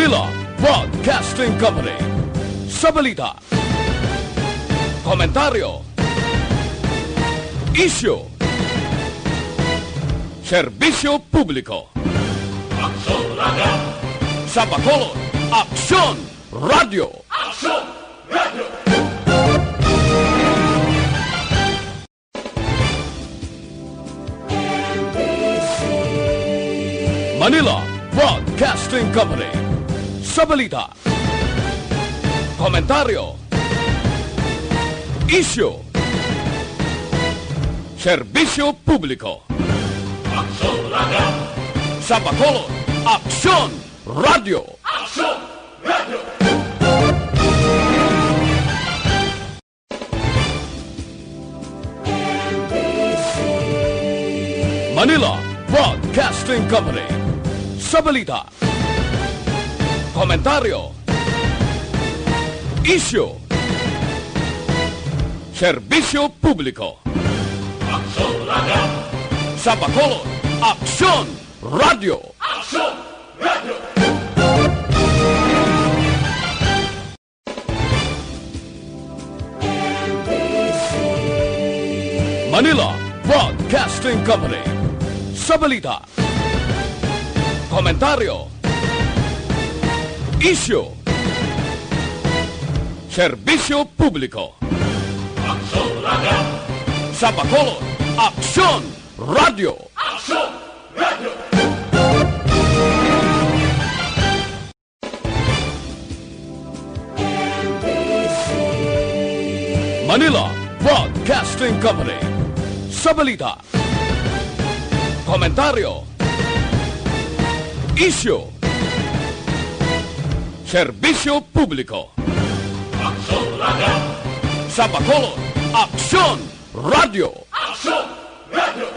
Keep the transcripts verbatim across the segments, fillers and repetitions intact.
Manila Broadcasting Company. Sa balita, komentaryo, isyu, serbisyo publiko. Aksyon Radio. Sa Bacolod, Aksyon Radio. Aksyon Radio. Manila Broadcasting Company. Sa balita, komentaryo, isyu, serbisyo publiko. Aksyon Radio. Sa Bacolod, Aksyon Radio. Aksyon Radio. Manila Broadcasting Company. Sa balita, komentaryo, isyu, serbisyo publiko. Aksyon Radio. Sa Bacolod, Aksyon Radio. Aksyon Radio. Manila Broadcasting Company. Sa balita, komentaryo, isyu, serbisyo publiko. Aksyon Radio. Sa Bacolod, Aksyon Radio. Aksyon Radio. Manila Broadcasting Company. Sa balita, komentaryo, isyu, serbisyo publiko. Aksyon Radio. Sa Bacolod, Aksyon Radio. Aksyon Radio.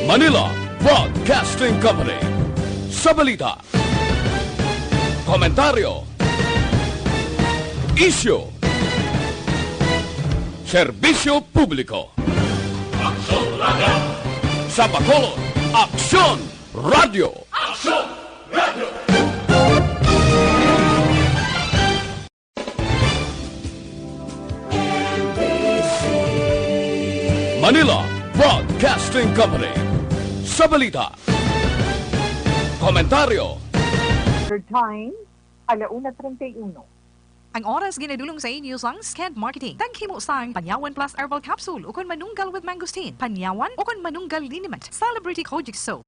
Manila Broadcasting Company. Sa balita, komentaryo, isyu, serbisyo publiko. Aksyon Radio. Sa Bacolod, Aksyon Radio. Aksyon Radio. Manila Broadcasting Company. Sa balita, komentaryo. Third time, ala una treinta y uno. Ang oras ginadulong sa inyo sang Sked Marketing. Taghimo sang Panyawan Plus Herbal Capsule ukon Manunggal with Mangosteen, Panyawan ukon Manunggal Liniment, Celebrity Kojic Soap.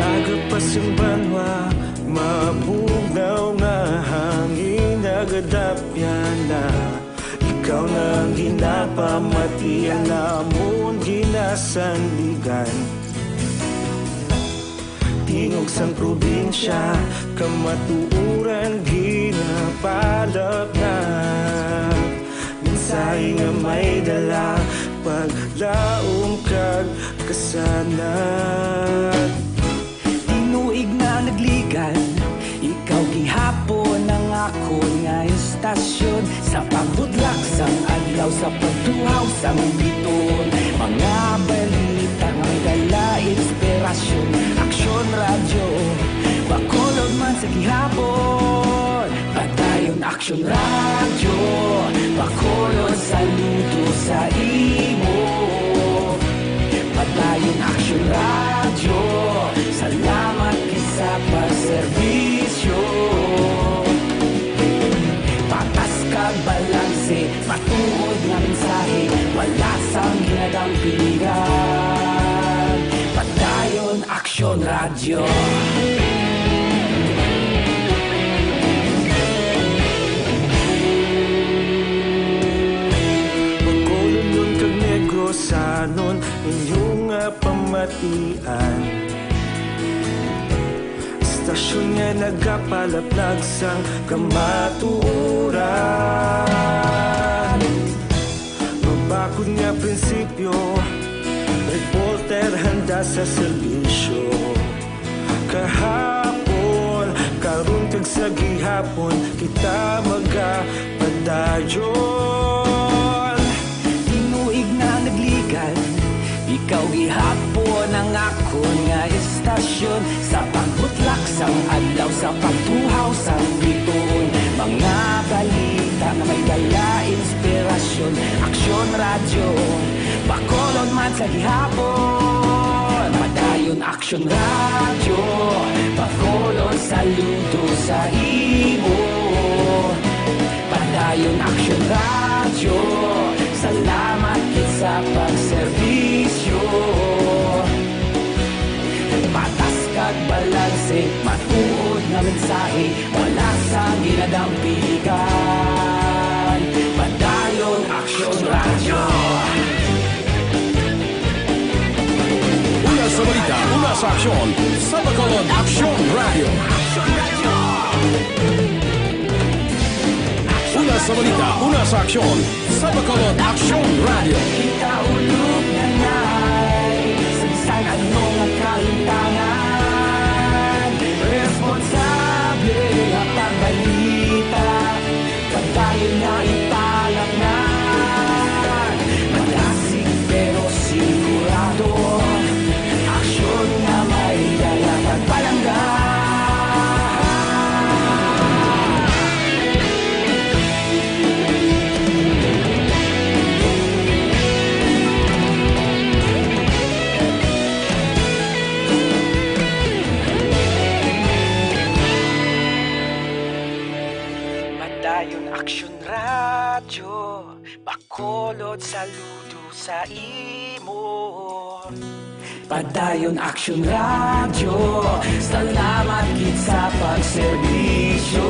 Aga pa sing banwa, mabugnaw nga hangin, nagadapyan na. Ikaw na ang ginapamati, ang amon ginasandigan. Tingog sang probinsya, kamatuoran ginapalapnap. Mensahe nga may dala, paglaom kag kasanag. Tinuig na nagligan, ikaw gihapon ang akon nga istasyon. Sa pagbudlak sang adlaw, sa pagtuhaw sang biton, mga balita nga may dala inspirasyon. Aksyon Radyo, Bacolod man sa gihapon. Padayon Aksyon Radyo, Bacolod, saludo sa imo. Padayon Aksyon Radyo, salamat gid sa pagserbisyo. Patas kag balanse, matuod nga mensahe, wala sang ginadampigan. Padayon Aksyon Radyo. Bacolodnon kag Negrosanon, inyo nga pamatian. Istasyon nga nagapalaplag sang kamatuoran. Mabakod nga prinsipyo, reporter handa sa serbisyo. Kahapon, karon kag sa gihapon, kita magapadayon. Tinuig na nagligad, ikaw gihapon ang akon nga istasyon. Sa pagbutlak sang adlaw, sa pagtuhaw sang bituon, mga balita nga may dala inspirasyon. Aksyon Radyo, Bacolod man sa gihapon. Padayon Aksyon Radyo, Bacolod, saludo sa imo. Padayon Aksyon Radyo, salamat gid sa pagserbisyo. Patas kag balanse, matuod nga mensahe, wala sang ginadampigan. Padayon Aksyon Radyo. Una sa balita, una sa aksyon, sa Bacolod Aksyon Radyo. Una sa balita, una sa aksyon, sa Bacolod Aksyon Radyo. Kita ulog na nay, sa bisan ano nga kalimtangan, responsable nga pagbalita, padayon na ipalatnan. Malasig pero sigurado, aksyon nga may dala kag palangga. Padayon Aksyon Radyo, Bacolod, saludo sa imo. Padayon Aksyon Radyo, salamat gid sa pagserbisyo.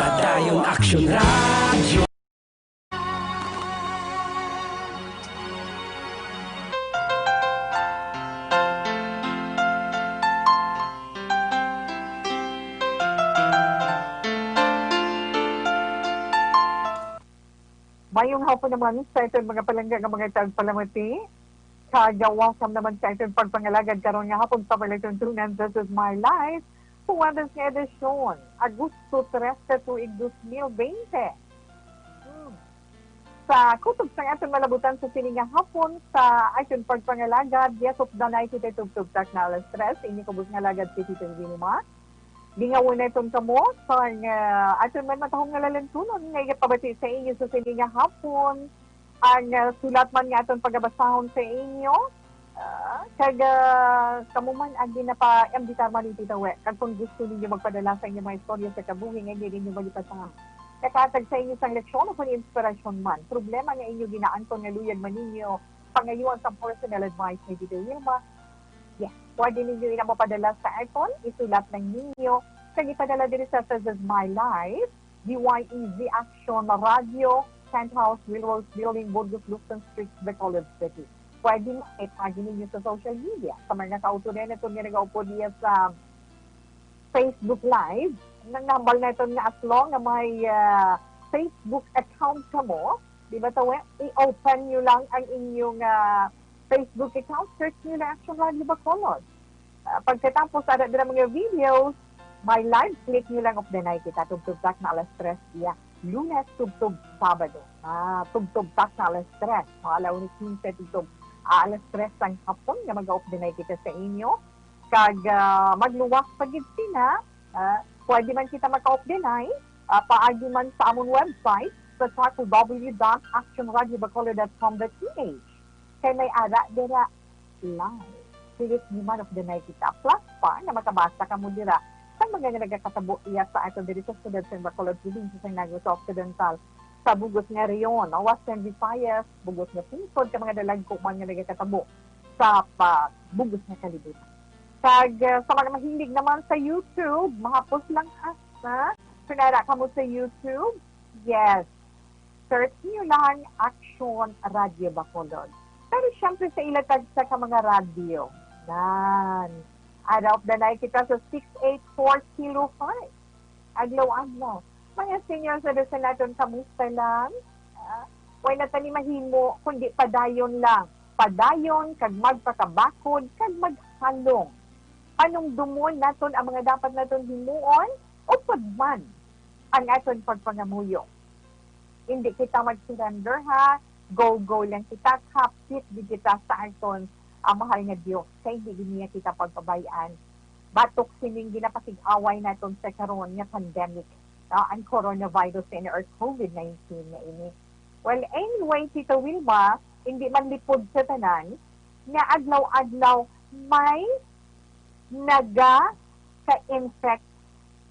Padayon Aksyon Radyo. Mayong hapon naman sa aton mga palangga nga mga tagpalamati. Kag welcome naman sa aton pagpangalagad karon nga hapon sa Palatuntunan. This is My Life, Huwebes nga edisyon, Agosto trese, tuig dos mil bente. Hmm. Sa kutob sang aton malabutan sa sini nga hapon, sa aton pagpangalagad, yes, updanay kita tubtob tak na alas tres, inyo kubos nga alagad si Tito Vinuma. Gingawon naton kamo sang, ah, aton man matahom nga lalantunon nga igapabati sa inyo sa sini nga hapon. Ang, ah, sulat man nga aton pagabasahon sa inyo, ah, kag, ah, kamo man ang ginapa-imbitar man ni Tita We. Kag kung gusto ninyo magpadala sa inyo mga istorya sa kabuhi nga hindi ninyo malipatan, nakahatag sa inyo sang leksyon o kung inspirasyon man, problema nga inyo ginaangkon nga luyag man ninyo pangayuan sang personal advice ni Tita Wilma, yes, pwede ninyo ina mapadala sa aton, isulat lang ninyo, kag ipadala diri sa This Is My Life, D Y E Z Action Radio, Tent House, Wheelrose Building, Burgos, Luzon Street, Bacolod City. Pwede mo itag ninyo sa social media. Sa mga kauturan naton nga nagaupo diya sa Facebook Live, nang nahambal naton nga as long nga may, ah, Facebook account kamo, di ba, Tawe? I-open nyo lang ang inyong, ah, Facebook account, search nyo lang Action Radio Bacolod. Ah, pagkatapos, ara dira mga videos, may live, click nyo lang of the night kita, tubtob tak na alas tres iya. Lunes, tubtob Sabado. Ah, tubtob tak na alas tres. Mga alauna quince, tubtob, ah, alas tres sang hapon nga mag-off the night kita sa inyo. Kag, ah, magluwas pa gid sina, ah, pwede man kita maka-off the night, ah, paagi man sa amon website sa W W W dot action radio bacolod dot com dot P H. Kay may ara dira live. Click ni man of the night kita. Plus pa nga makabasa kamo dira sa mga nga nagakatabo iya sa aton diri sa siyudad sa Bacolod, probinsya sa Negros Occidental, sa bug-os nga rehiyon, no? Western Visayas, bug-os nga pungsod, kag mga dalagko man nga nagakatabo sa pa-, bug-os nga kalibutan. Kag, uh, sa mga mahilig naman sa YouTube, mahapos lang asa, kung ara kamo sa YouTube, yes, search niyo lang Action Radio Bacolod. Pero siyempre sa ilatag sa ka mga radyo. Nan. Araw danay kita sa six eight four kilohertz. Adlaw-adlaw. Mga senior citizen naton, kamusta lang? Ah, way na tani mahimo, kundi padayon lang. Padayon kag magpakabakod kag maghalong. Panumdomon naton ang mga dapat naton himuon, upod man ang aton pagpangamuyo. Hindi kita mag-surrender, ha. Go, go lang kita. Kapit di kita sa aton ang mahal nga Dios. Kay hindi niya kita pagpabayan. Batok sining ginapakig-away naton sa karon nga pandemic, no? Ang coronavirus ini or covid nineteen na ini. Well, anyway, Tita Wilma, hindi man lipod sa tanan, nga adlaw-adlaw may naga-ka-infect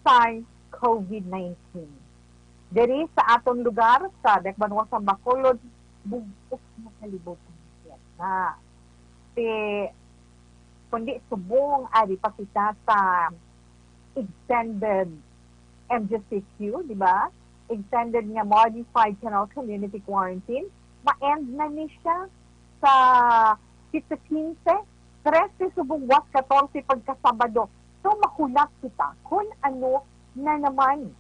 sang covid nineteen. Diri sa aton lugar, sa Dakbanuan sang Bacolod, bug-os na kalibutan na. Si, kundi subong, ari pa kita sa extended M G C Q, di ba? Extended nga modified general community quarantine. Ma-end na ni siya sa sitse quince, trese subong buwas katorse pagkasabado. So, mahulat kita kung ano na naman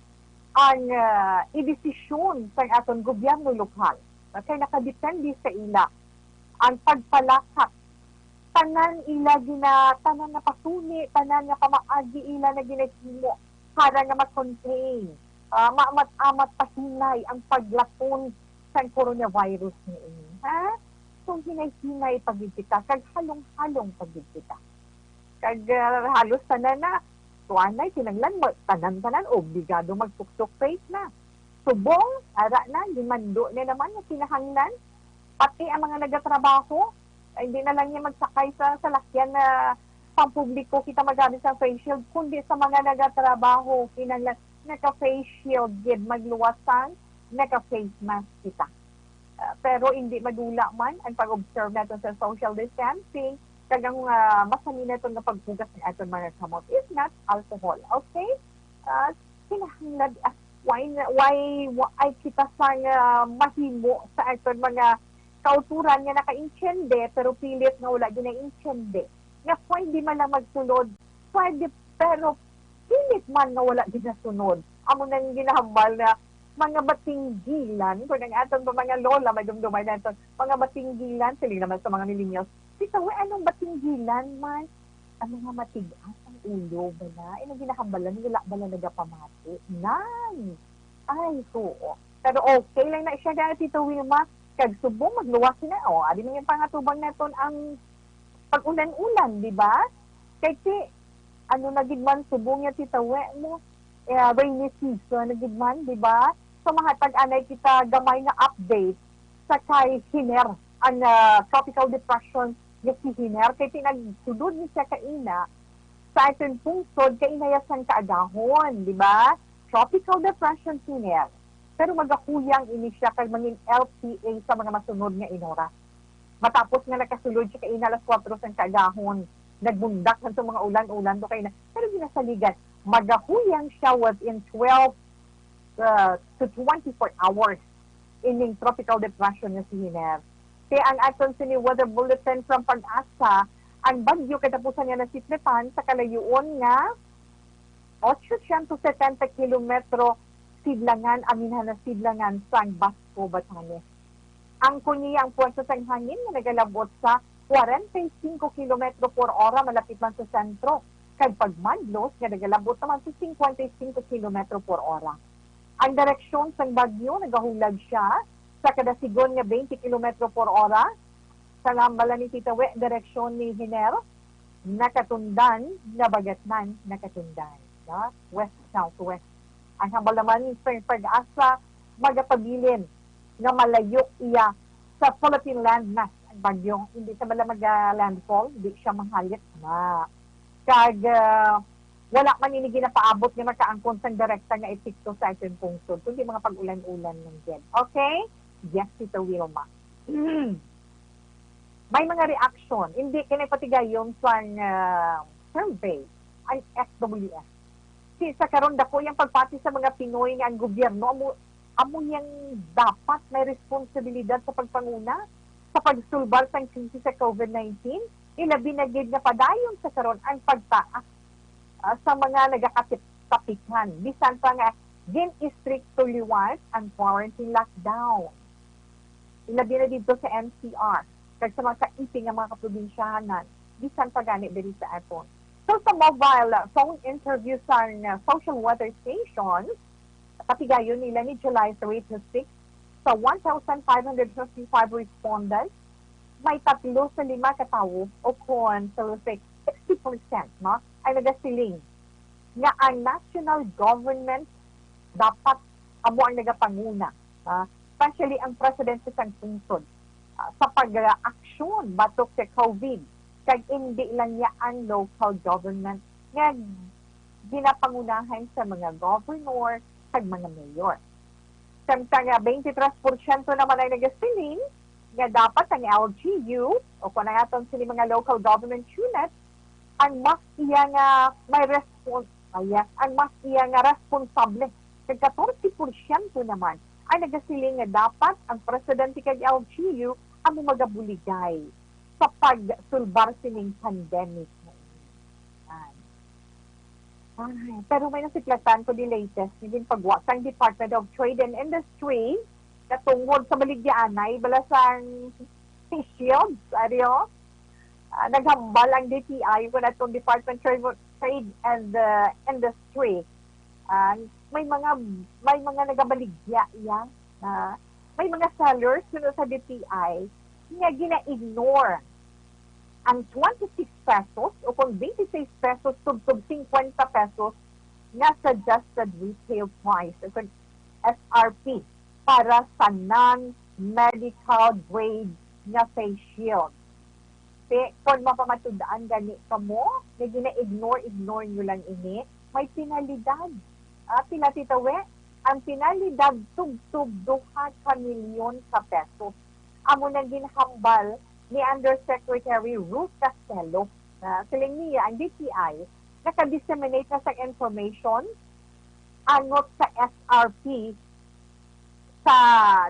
ang, ah, idesisyon sa aton gobyerno lokal. Okay, nakadepende sa ila ang pagpalakat. Tanan ila gina-, tanan napasuni, tanan nga pamaagi ila na ginahimo para nga ma-contain, ah, maamat-amat pahinay ang paglaton sang coronavirus niini, ha? So, hinay-hinay pa gid kita, kag halong-halong pa gid kita. Kag, ah, halos tanan na, kuanay, kinahanglan, mag-, tanan-tanan, obligado magsuksok face na. Subong, ara na, ginmando na naman nga kinahanglan. Pati ang mga nagatrabaho, ay, hindi na lang niya magsakay sa salakyan na pampubliko kita magamit sa face shield, kundi sa mga nagatrabaho, kinahanglan naka-face shield gid, magluwas sang naka-face mask kita. Ah, pero hindi madula man ang pag-observe naton sa social distancing, kag ang, ah, masani naton nga paghugas ng aton mga kamot, if not alcohol. Okay? Ah, kinahanglan, ah, why, why, why kita sang mahimo sa aton mga kauturan nga nakaintiende, pero pilit nga wala ginaintiende. Nga pwede man lang magsunod, pwede, pero pilit man nga wala ginasunod. Amo nang ginahambal na mga batinggilan, kung ang aton pa mga lola, madumduman naton, mga batinggilan, siling naman sa mga millennials, "Tita, we, anong batinggilan man?" Ang mga matigas ang ulo bala, ay, nang ginahambalan, wala bala nagapamati. Nan! Ay, oo. Pero okay lang na siya, dahil Tito Wilma, kag subong magluwas na, oh, adi man yung pangatubang naton ang pag-ulan-ulan, di ba? Kay ti, ano na gid man, subong niya, Tita, we mo, eh, rainy season na gid man, di ba? So, mahatag anay kita gamay nga update sa kay Hiner, ang, ah, tropical depression nga si Hiner. Kay ti nagsulod ni siya kaina sa aton pungsod, kainaya sang kaagahon, di ba? Tropical depression, Hiner. Pero magahuyang ini siya kag mangin L T A sa mga masunod nga inora. Matapos nga nakasulod siya kaina alas kuwatro sang kaagahon, nagbundak man sa mga ulan-ulan to kaina. Pero ginasaligan, magahuyang siya within twelve, uh, to twenty-four hours ining tropical depression nga si Hiner. Kaya ang aton sini weather bulletin from PAGASA, ang bagyo katapusan nga nasitripan sa kalayoon nga otso siyento setenta kilometro sidlangan, aminhan na sidlangan sang Basco, Batanes. Ang kunya ang puwersa sang hangin nga nagalabot sa kwarenta y singko kilometro por ora malapit man sa sentro, kag pagmadlos nga nagalabot naman sa singkwenta y singko kilometro por ora. Ang direksyon sang bagyo nagahulag siya sa kada sigon nga twenty kilometro por ora. Sa hambal ni Tita We, direksyon ni Hiner, nakatundan, nabagatnan, nakatundan. No? West-southwest. Ang hambal naman sa PAGASA, magapabilin nga malayok iya sa Philippine landmass ang bagyo. Hindi siya bala mag-landfall, hindi siya manghalit na. Kag, ah, wala man ini ginapaabot nga makaangkon sang direkta nga epekto sa aton pungsod, kundi mga pag-ulan-ulan lang din. Okay? Yes, Tita Wilma. May mga reaction, hindi kini patigayon sang, ah, survey, ang S W S. Si, sa karon, dako yang pagpati sa mga Pinoy nga ang gobyerno amo, amo yang dapat may responsibilidad sa pagpanguna sa pagsulbar sang krisis sa covid nineteen. Ilabi na gid nga padayon sa karon ang pagtaas, ah, sa mga nagakatip-, tapikan, bisan pa nga gin-istrikto liwat ang quarantine lockdown. Ilabi na didto sa N C R kag sa mga kaiping nga mga kaprobinsyahanan, bisan pa gani diri sa aton. So, sa mobile phone interview sang, uh, social weather station, patigayon nila ni July three to six, sa one thousand five hundred fifty-five respondents, may tatlo sa lima ka tawo, o kon sa, let's say, sixty percent, no, ay nagasiling nga ang national government dapat amo ang nagapanguna, ah, especially ang presidente sang pungsod, ah, sa pag-aksyon batok sa COVID, kag indi lang niya ang local government nga ginapangunahan sa mga governor kag mga mayor. Samtang nga twenty-three porsyento naman ay nagasiling nga dapat ang L G U o kung ang aton sini mga local government unit ang mas iya nga may respon-, ah, yes, ang mas iya nga responsable. Kag katorse porsyento naman ang nagasiling nga dapat ang presidente kag L G U ang magabuligay sa pagsulbar sining pandemic nga ini. Yan. Ay, pero may nasiplatan ko di latest nga ginpagwa sang Department of Trade and Industry katungod sa baligyaanay bala sang face shields, ari, o. Ah, naghambal ang D T I kun atong Department of Trade, Trade and, uh, Industry. Ah, may mga, may mga nagabaligya iya. Ah, may mga sellers kuno sa D T I nga gina-ignore ang twenty-six pesos o kung twenty-six pesos tubtob fifty pesos nga suggested retail price o kung S R P para sa non-medical grade nga face shield. Ti, kon mapamatud-an gani kamo nga gina-ignore-ignore nyo lang ini, may penalidad. Ah, pila, Tita We? Ang penalidad tubtob duha ka milyon ka pesos. Amo nang ginhambal ni Undersecretary Ruth Castelo. Na siling niya, ang D T I naka-disseminate na sa information angot sa S R P sa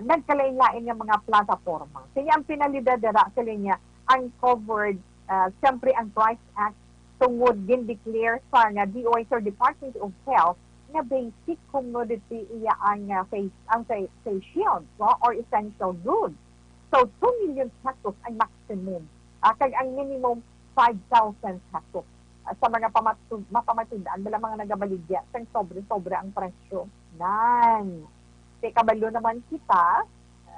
nagkalain-lain nga mga plataporma. Kini ang penalidad dira, siling niya, ang covered, ah, siyempre ang Price Act tungod gin-declare sa nga D O H or Department of Health nga basic commodity iya ang, ah, face, ang fa-, face shield, no, or essential goods. So, two million pesos ang maximum, ah, kag ang minimum five thousand pesos, ah, sa mga pamatu-, mapamatud-an bala mga nagabaligya sang sobre-sobre ang presyo. Nan. Kay kabalo naman kita,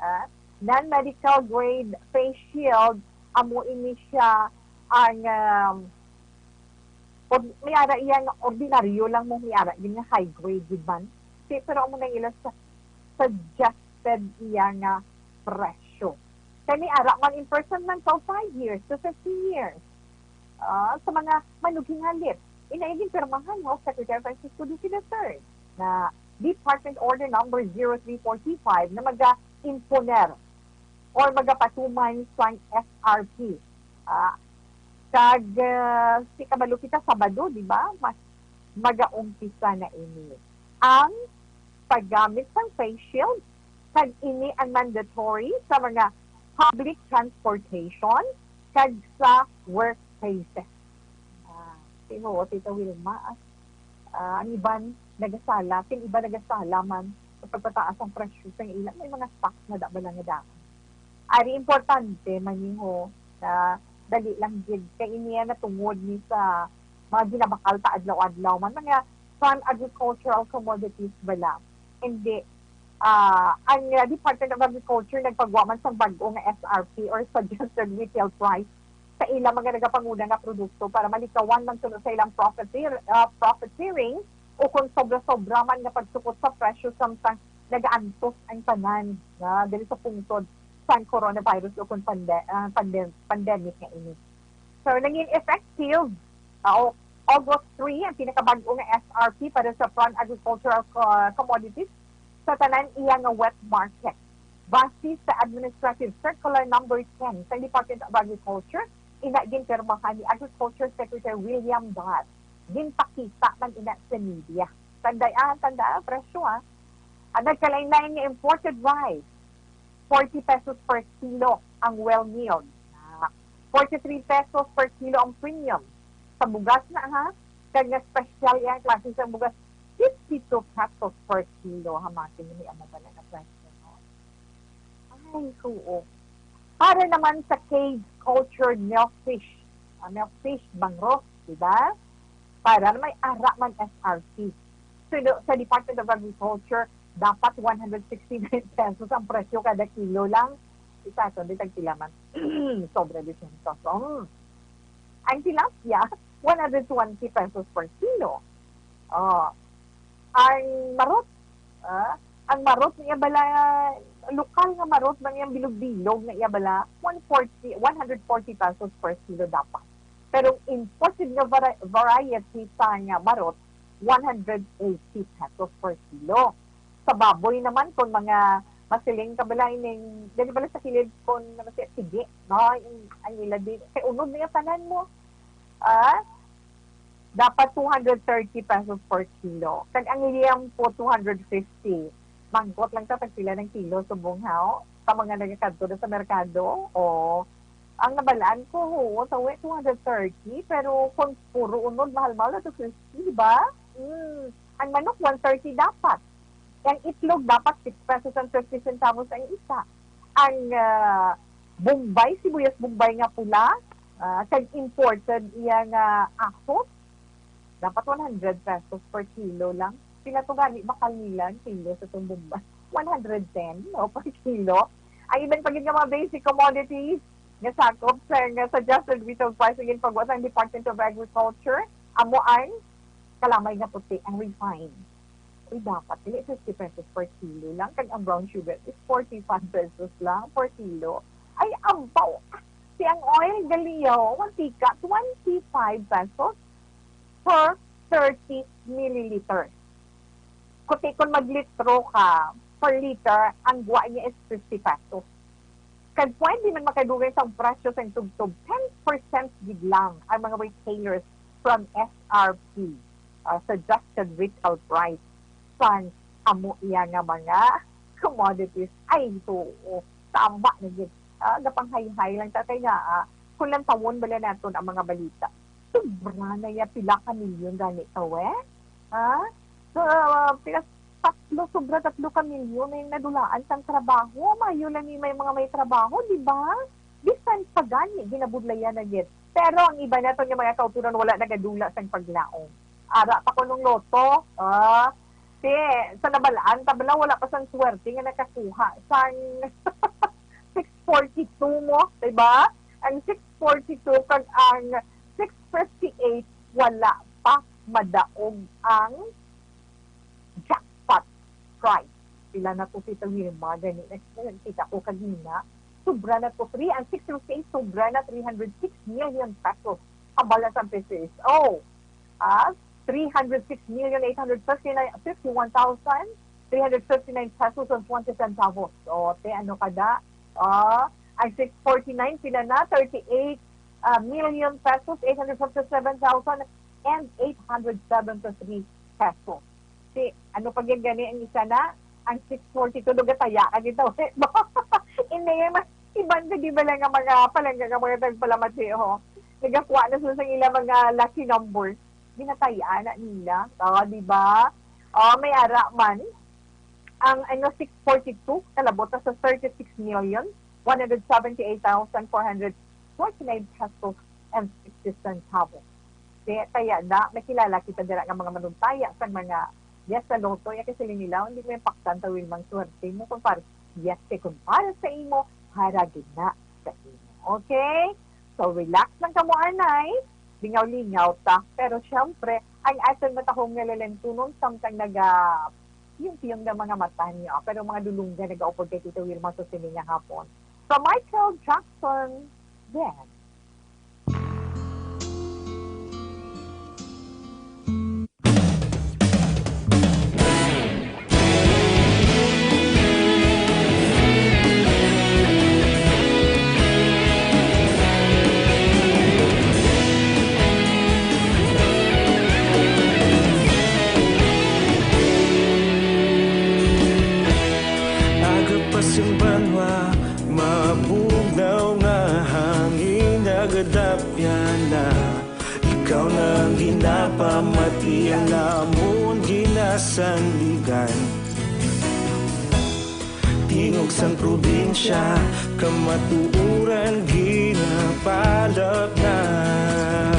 ah, non-medical grade face shield, amo ini siya ang, um, or-, may ara iya nga ordinaryo lang mo, may ara gid nga high grade gid man. Kay, pero amo nang ila sa suggested iya nga presyo. Kay may ara man in person man for five years to fifteen years. Ah, sa mga manughingalit, ina ginpirmahan mo Secretary Francisco Duque the third na Department Order Number zero three forty-five na maga-imponer or magapatuman sang S R P. Ah, kag, ah, si kabalo kita, Sabado, di ba? Mas magaumpisa na ini ang paggamit sang face shield, kag ini ang mandatory sa mga public transportation kag sa workplaces. Ah, tinuod, Tita Wilma, ah, ah, ang iban nagasala, ang iban nagasala man sa pagpataas ang presyo sa ila, may mga stocks na da bala nga daan. Ari importante man niho na dali lang gid kay ini natungod ni sa mga ginabakal ta adlaw-adlaw man, mga farm agricultural commodities bala. Hindi, ah, ang, ah, Department of Agriculture nagpagwa man sang bag-o nga S R P or suggested retail price sa ilang mga nagapanguna nga produkto para malikawan man kuno sa ilang profiteer-, ah, profiteering o kung sobra-sobra man nga pagsukot sa presyo samtang nagaantos ang tanan nga diri sa pungsod sang coronavirus o kung pande-, ah, pande-, pandemic nga ini. So, nangin effective, ah, o-, August three ang pinakabag-o nga S R P para sa farm agricultural co-, commodities sa tanan iya nga wet market. Base sa Administrative Circular Number ten sa Department of Agriculture, ina ginpirmahan ni Agriculture Secretary William Dar. Ginpakita man ina sa media. Tandaan, tandaan, presyo, ha. Ang nagkalain-lain nga imported rice, forty pesos per kilo ang well milled. Ah, forty-three pesos per kilo ang premium. Sa bugas na, ha? Kag nga special ang klase sa bugas, fifty-two pesos per kilo. Hamakin ni, amo ba na nga presyo, no? Ay, oo. Para naman sa cage cultured milkfish, ah, milkfish, bangros, di ba? Para may ara man S R P. So, do, sa Department of Agriculture, dapat one hundred sixty-nine pesos ang presyo kada kilo lang. Isa, so, di tagpila man. Sobra di siya. So, mm. Ang tilapia, one hundred twenty pesos per kilo. Oh. Ang marot, ah, ang marot niya bala, lokal nga marot man, yang bilog-bilog na iya bala, one forty, one hundred forty pesos per kilo dapat. Pero imported nga vari-, variety sa nga marot, one hundred eighty pesos per kilo. Sa baboy naman, kung mga masiling ka bala, ining, dali bala sa kilid, kung ano siya, sige, no? Ang, ang ila din, kay unod niya tanan mo. Ah, dapat two hundred thirty pesos per kilo. Kag ang liempo, two hundred fifty. Mangkot lang ta tag pila ng kilo subong, haw? Sa mga nagakadto na sa merkado, o ang nabalaan ko, oo, sa we, two hundred thirty, pero kung puro unod, mahal-mahal na, two fifty, di ba? Mm. Ang manok, one thirty dapat. Ang itlog, dapat six pesos and fifty centavos ang isa. Ang, ah, Bombay, sibuyas Bombay nga pula, ah, kag imported iya nga ahos, dapat one hundred pesos per kilo lang. Pila to gani bakal nila ang kilo sa tong Bombay? One hundred ten, no, per kilo. Ang iban pa gid nga mga basic commodities nga sakop sa nga suggested retail pricing in pagwa sang Department of Agriculture, amo ang kalamay nga puti, ang refined. Uy, dapat dili fifty pesos per kilo lang, kag ang brown sugar is forty-five pesos lang per kilo. Ay, abaw! Si ang oil, galiyaw, mantika, twenty-five pesos per thirty milliliter. Kuti kon maglitro ka, per liter, ang gwa niya is fifty pesos. Kag pwede man makadugay sa presyo sang tubtob, ten percent gid lang ang mga retailers from S R P, ah, suggested retail price, sang amo iya nga mga commodities. Ay, oo, tama na gid. Ah, gapanghayhay lang ta kay nga, ah, kung lantawon bala naton ang mga balita, sobra na ya pila ka milyon gani to, eh? Ha? So, ah, pila, tatlo, sobra tatlo ka milyon na yung nadulaan sang trabaho. Mayo lang yung may mga may trabaho, di ba? Bisan pa gani, ginabudlayan na gid. Pero ang iba naton nga mga kauturan wala nagadula sang paglaom. Ara pa ko nung loto, ah, ti, sa nabalaan, tabla, wala pa sang swerte nga nakakuha sang six forty-two mo, di ba? Ang six forty-two kag ang six fifty-eight, wala pa madaog ang jackpot prize. Pila na to, Tita Wilma, gani, nakita ko kagina. Sobra na to, three, ang six fifty-eight, sobra na three hundred six million pesos. Abala sa P C S O. Ah, three hundred six million eight hundred fifty-nine, fifty-one thousand three hundred fifty-nine pesos and twenty centavos. O, te, ano kada? Ah, ang six forty-nine, pila na? Thirty-eight, ah, million pesos, eight hundred fifty-seven thousand and eight hundred seventy-three pesos. Si, ano pa gyud gani ang isa na? Ang six forty-two, dugataya ka gito. Hindi, mas iban ka, di ba lang, nga mga palangga, nga mga nagpalamati, ho? Nagakuha na sila sa ila mga lucky number. Ginataya na nila. O, di ba? O, may ara man. Ang, ano, six forty-two, kalabot na sa thirty-six million, one hundred seventy-eight thousand four hundred forty-nine pesos and sixty centavos. Kaya, kaya na, may kilala kita dira nga mga manuntaya sa mga yes sa lotto, ya kasi nila, hindi mo yung paktan ta, Wilmang, swerte mo, kumpare. Yes, kay kumpare sa imo, haragi na sa imo. Okay? So, relax lang kamo, anay. Lingaw-lingaw ta. Pero, syempre, ang aton matahom nga lalentunon, samtang naga piyong-piyong na mga mata niya. Pero mga dulungga nagaupod kay Tita Wilma sa sini nga hapon. From Michael Jackson, then. Agapas yung banwa, mabugnaw nga hangin. Nagadapyan na, ikaw na ang ginapamati, ang amon ginasandigan. Tingog sang probinsya, kamatuoran ginapalapnap.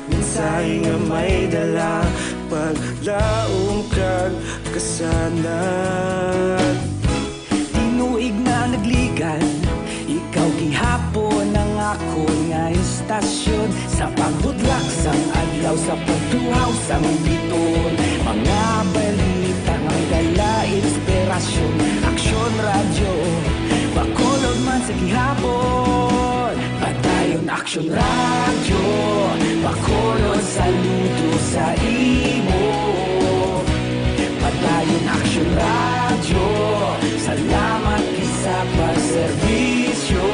Mensahe nga may dala, paglaom kag kasanag. Tinuig na nagligan, ikaw gihapon ang akon nga istasyon. Sa pagbudlak sang adlaw, sa pagtuhaw sang biton, mga balita nga may dala inspirasyon. Aksyon Radyo, Bacolod man sa gihapon. Padayon Aksyon Radyo, Bacolod, saludo sa imo. Padayon Aksyon Radyo, salamat gid sa pagserbisyo.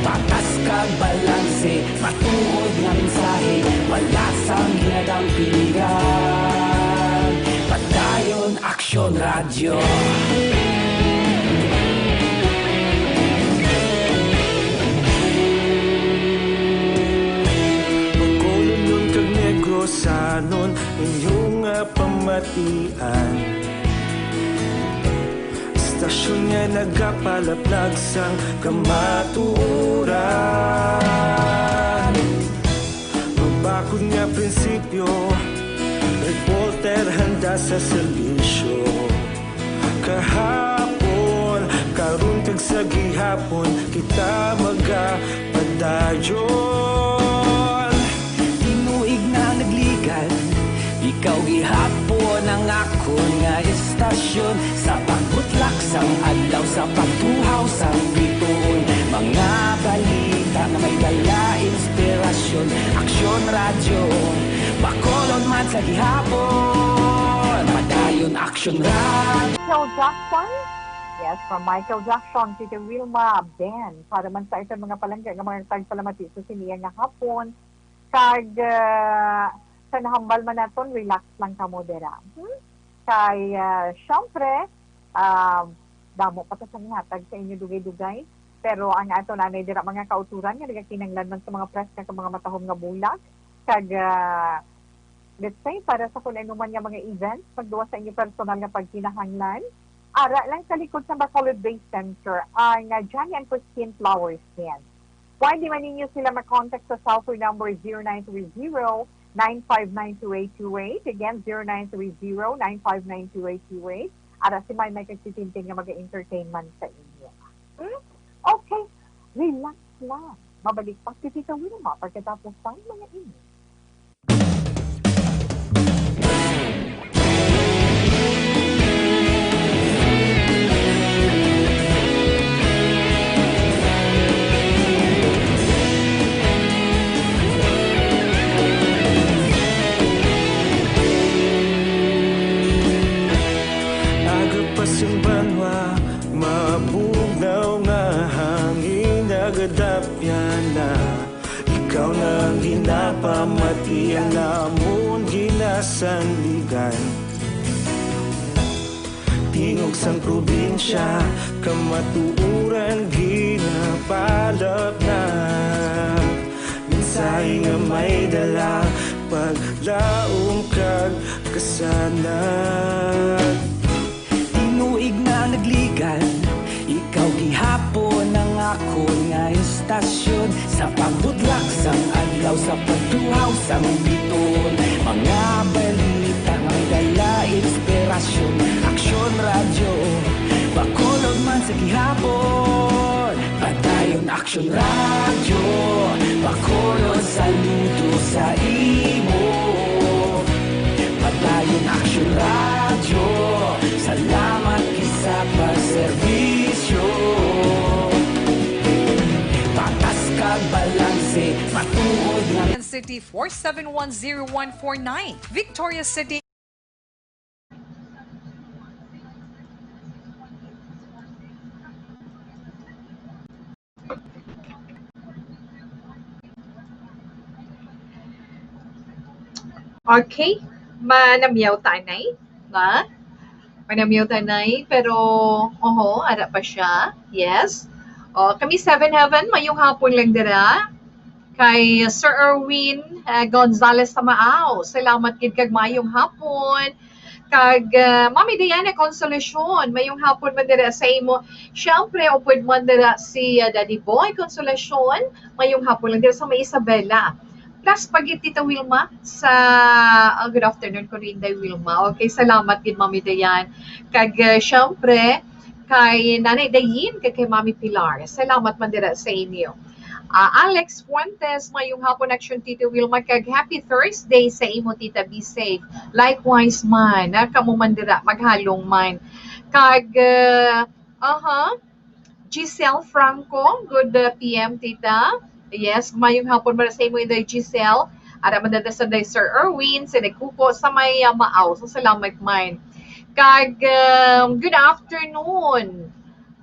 Patas kag balanse, matuod nga mensahe, wala sang ginadampingan. Padayon Aksyon Radyo. Bacolodnon kag Negrosanon, inyo nga pamatian. Istasyon nga nagapalaplag sang kamatuoran. Mabakod nga prinsipyo, reporter handa sa serbisyo. Kahapon, karon kag sa gihapon, kita magapadayon. Tinuig na nagligan, ikaw gihapon ang akon nga istasyon. Sa pagbutlak sang adlaw, sa pagtuhaw sang bituon, mga balita nga may dala inspirasyon. Aksyon Radyo, Bacolod man sa gihapon. Padayon Aksyon Radyo. Michael Jackson? Yes, from Michael Jackson, Tita Wilma, Ben. Para man sa iton mga palangga nga mga tagpalamati sa siniya nga hapon. Kag, ah, sa nahambal man naton, relax lang kamo dira. Hmm? Kay, ah, syempre, ah, damo pa ta sang ihatag sa inyo dugay-dugay. Pero ang aton anay dira, mga kauturan, nga nagakinahanglan man sa mga preska kag mga matahom nga bulak. Kag, ah, let's say, para sa kung ano man nga mga events, pagduwa sa inyo personal nga pagkinahanglan, ara lang sa likod sa Bacolod Base Center, ang, ah, Johnny and Christine Flower Stand. Pwede man ninyo sila ma-contact sa cellphone number zero nine three zero, nine five nine, two eight two eight. Again, zero nine three zero, nine five nine, two eight two eight. Ara si Maymay kag si Tintin nga mag-entertainment sa inyo. Hmm? Okay, relax lang. Mabalik pa si Tita Wilma pagkatapos sang mga ini. Aga pa sing banwa, mabugnaw nga hangin, nagadapyan na. Ikaw na ang ginapamati, ang amon ginasandigan. Tingog sang probinsya, kamatuoran ginapalapnap. Mensahe nga may dala, paglaom kag kasanag. Tinuig na nagligan, ikaw gihapon ang akon nga istasyon. Sa pagbudlak sang adlaw, sa pagtuhaw sang biton, mga balita nga may dala inspirasyon. Aksyon Radyo, Bacolod man sa gihapon. Padayon Aksyon Radyo, Bacolod, saludo sa imo. Padayon Aksyon Radyo, salamat gid sa pagserbisyo. Patas kag balanse, matuod nga City, four seven one zero one four nine. Victoria City. Okay, manamyaw ta anay, nga? Manamyaw ta anay, pero, oho, ara pa siya. Yes. Oh, kami Seven Heaven, mayong hapon lang dira. Kay Sir Erwin, ah, Gonzalez Tamaaw, salamat gid kag mayong hapon. Kag, ah, Mami Diana Consolacion, mayong hapon man dira sa imo. Siyempre, upod man dira si, ah, Daddy Boy Consolacion, mayong hapon lang dira sa may Isabela. Plus pa gid, Tita Wilma, sa, ah, good afternoon ko rin, Day Wilma. Okay, salamat gid, Mami Dayan. Kag, ah, syempre, kay Nanay Dayin, kag kay Mami Pilar. Salamat man dira sa inyo. Ah, Alex Fuentes, mayong hapon, Action Tita Wilma, kag happy Thursday sa imo, Tita. Be safe. Likewise man, ah, kamo man dira, maghalong man. Kag, ah, aha, Giselle Franco, good, uh, P M, tita. Yes, mayong hapon man sa imo, Inday Giselle. Ara man dada sa Day Sir Erwin, si Nagkuko sa may, uh, Maaw. So, salamat man. Kag, um, good afternoon,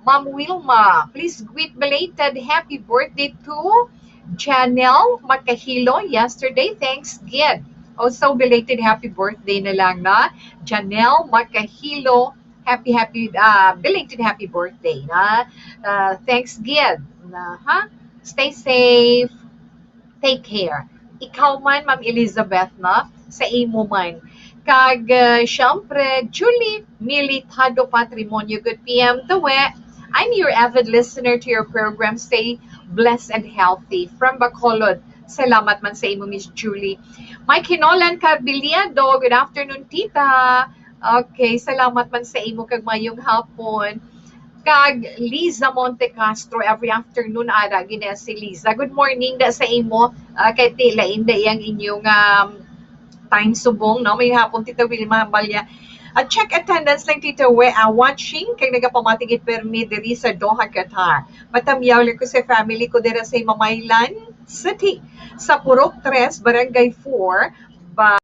Ma'am Wilma. Please greet belated happy birthday to Janelle Macahilo yesterday. Thanks, gid. Also, belated happy birthday na lang, na Janelle Macahilo. Happy, happy, ah, belated happy birthday, na, ah, thanks gid, na, ha? Stay safe. Take care. Ikaw man, Ma'am Elizabeth, no? Sa imo man. Kag, ah, syempre, Julie Militado Patrimonio, good P M, Tawe. I'm your avid listener to your program. Stay blessed and healthy. From Bacolod. Salamat man sa imo, Miss Julie. Mike Hinolan Cabiliado, good afternoon, tita. Okay, salamat man sa imo kag mayong hapon. Kag Liza Monte Castro, every afternoon, ara, gina si Liza. Good morning da sa imo, ah, kay ti, lain da iyang inyong, um, time subong, no? May hapon, Tita Wilma Balya. At check attendance lang, Tita We, ah, watching, kay nagapamati gid permi diri sa Doha, Qatar. Matamyaw lang ko sa family ko dira sa Mamaylan City, sa Purok Tres, Barangay Four, ba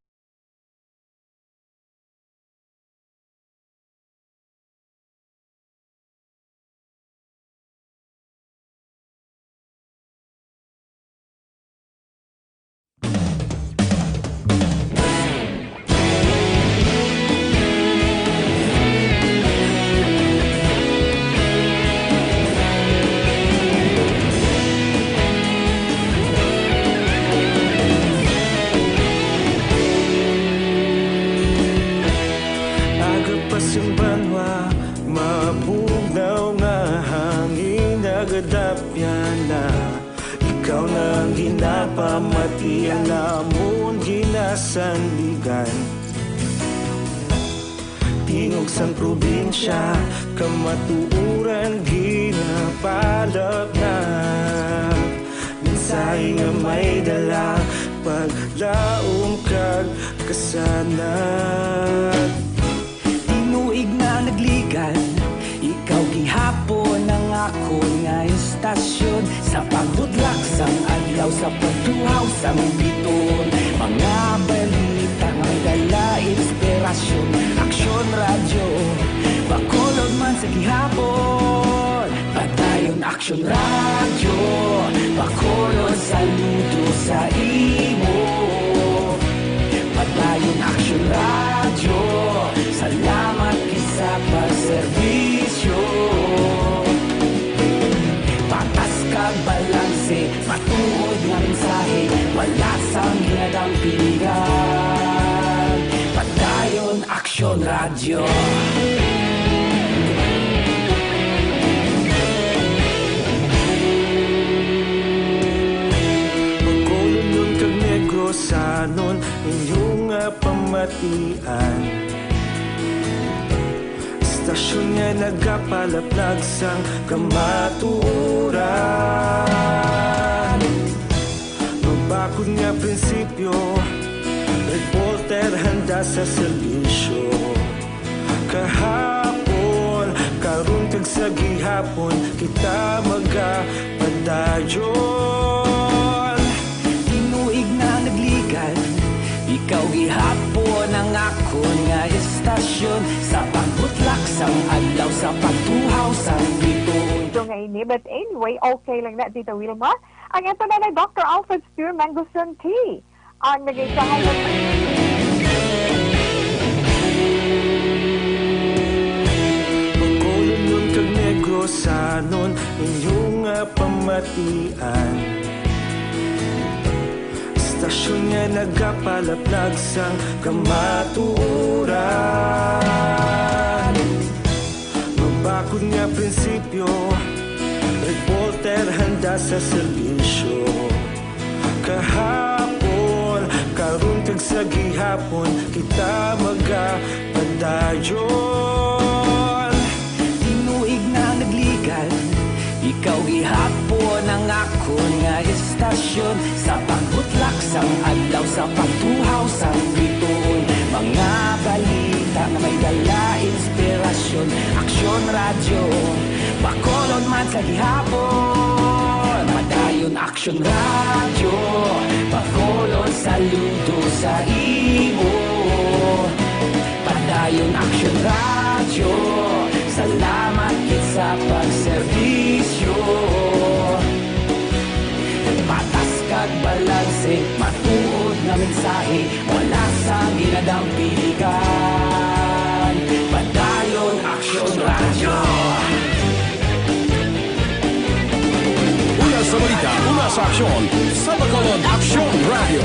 Aga pa sing banwa, mabugnaw nga hangin, nagadapyan na. Ikaw na ang ginapamati, alamon ginasandigan. Tingog sang probinsya, kamatuoran ginapalapnap. Mensahe nga may dala, paglaom kag kasanag. Tinuig na nagligan, ikaw gihapon ang akon nga istasyon. Sa pagbutlak sang adlaw, sa pagtuhaw sang biton, mga balita nga may dala inspirasyon. Aksyon Radyo, Bacolod man sa gihapon. Padayon Aksyon Radyo, Bacolod, saludo sa imo. Padayon Aksyon Radyo, salamat gid sa pagserbisyo. Patas kag balanse, matuod nga mensahe, wala sang ginadampingan. Padayon Aksyon Radyo. Bacolod kag Negrosanon, inyo nga pamatian. Istasyon nga nagapalaplag sang kamatuoran. Mabakod nga prinsipyo, reporter handa sa serbisyo. Kahapon, karon kag sa gihapon, kita magapadayon. Tinuig na nagligan, ikaw gihapon ang akon nga istasyon. Sa pagbutlak sang adlaw, sa pagtuhaw sang bituon. Ito nga ini, but anyway, okay lang na, Tita Wilma. Ang ato na Doctor Alfred Spear Manguson Tea. Ang naging kahayag. Bacolod kag Negros Sanon inyo nga pamatian, stasyon nga nagapalaplag sang kamatuoran. Mabakod nga prinsipyo, reporter handa sa serbisyo. Kahapon, karon kag sa gihapon, kita magapadayon. Tinuig na nagligan, ikaw gihapon ang akon nga istasyon. Sa pagbutlak sang adlaw, sa pagtuhaw sang bituon, mga balita nga may dala inspirasyon. Aksyon Radyo, Bacolod man sa gihapon. Padayon Aksyon Radyo, Bacolod saludo sa imo. Padayon Aksyon Radyo, salamat gid sa pagserbisyo. Patas kag balanse, matuod nga mensahe, wala sang ginadampiligan. Padayon Aksyon Radyo. Una sa balita, una sa aksyon, sa Bacolod Aksyon Radyo.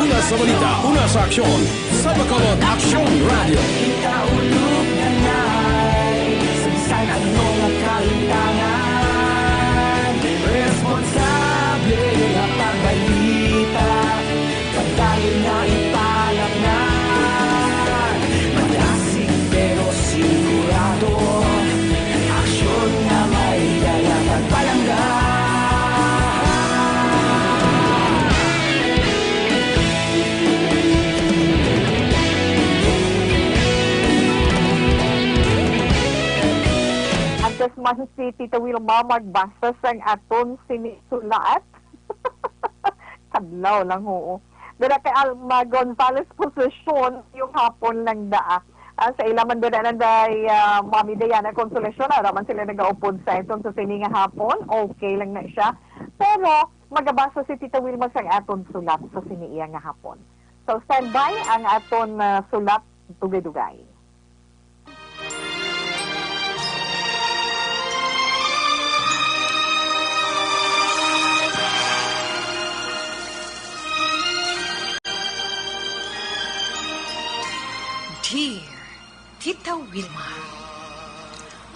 Una sa balita, una sa aksyon, sa Bacolod Aksyon Radyo. Kita ulog na nai, sa bisan ano nga kalintangan, responsable nga pagbalita. Padayon na ipalatngan, madasig pero sigurado. Aksyon nga may dala kag palangga. Antes man si Tita Wilma magbasa sang aton sini sulat, kadlaw lang, oo. Dira kay Alma Gonzalez Posesyon, yung hapon lang daa. Ah, sa ila man dira nanday, ah, Mami Diana Consolacion, ara man sila nagaupod sa aton sa sini nga hapon. Okay lang na siya. Pero magabasa si Tita Wilma sang aton sulat sa sini iya nga hapon. So, standby ang aton, ah, sulat dugay-dugay. Dear Tita Wilma,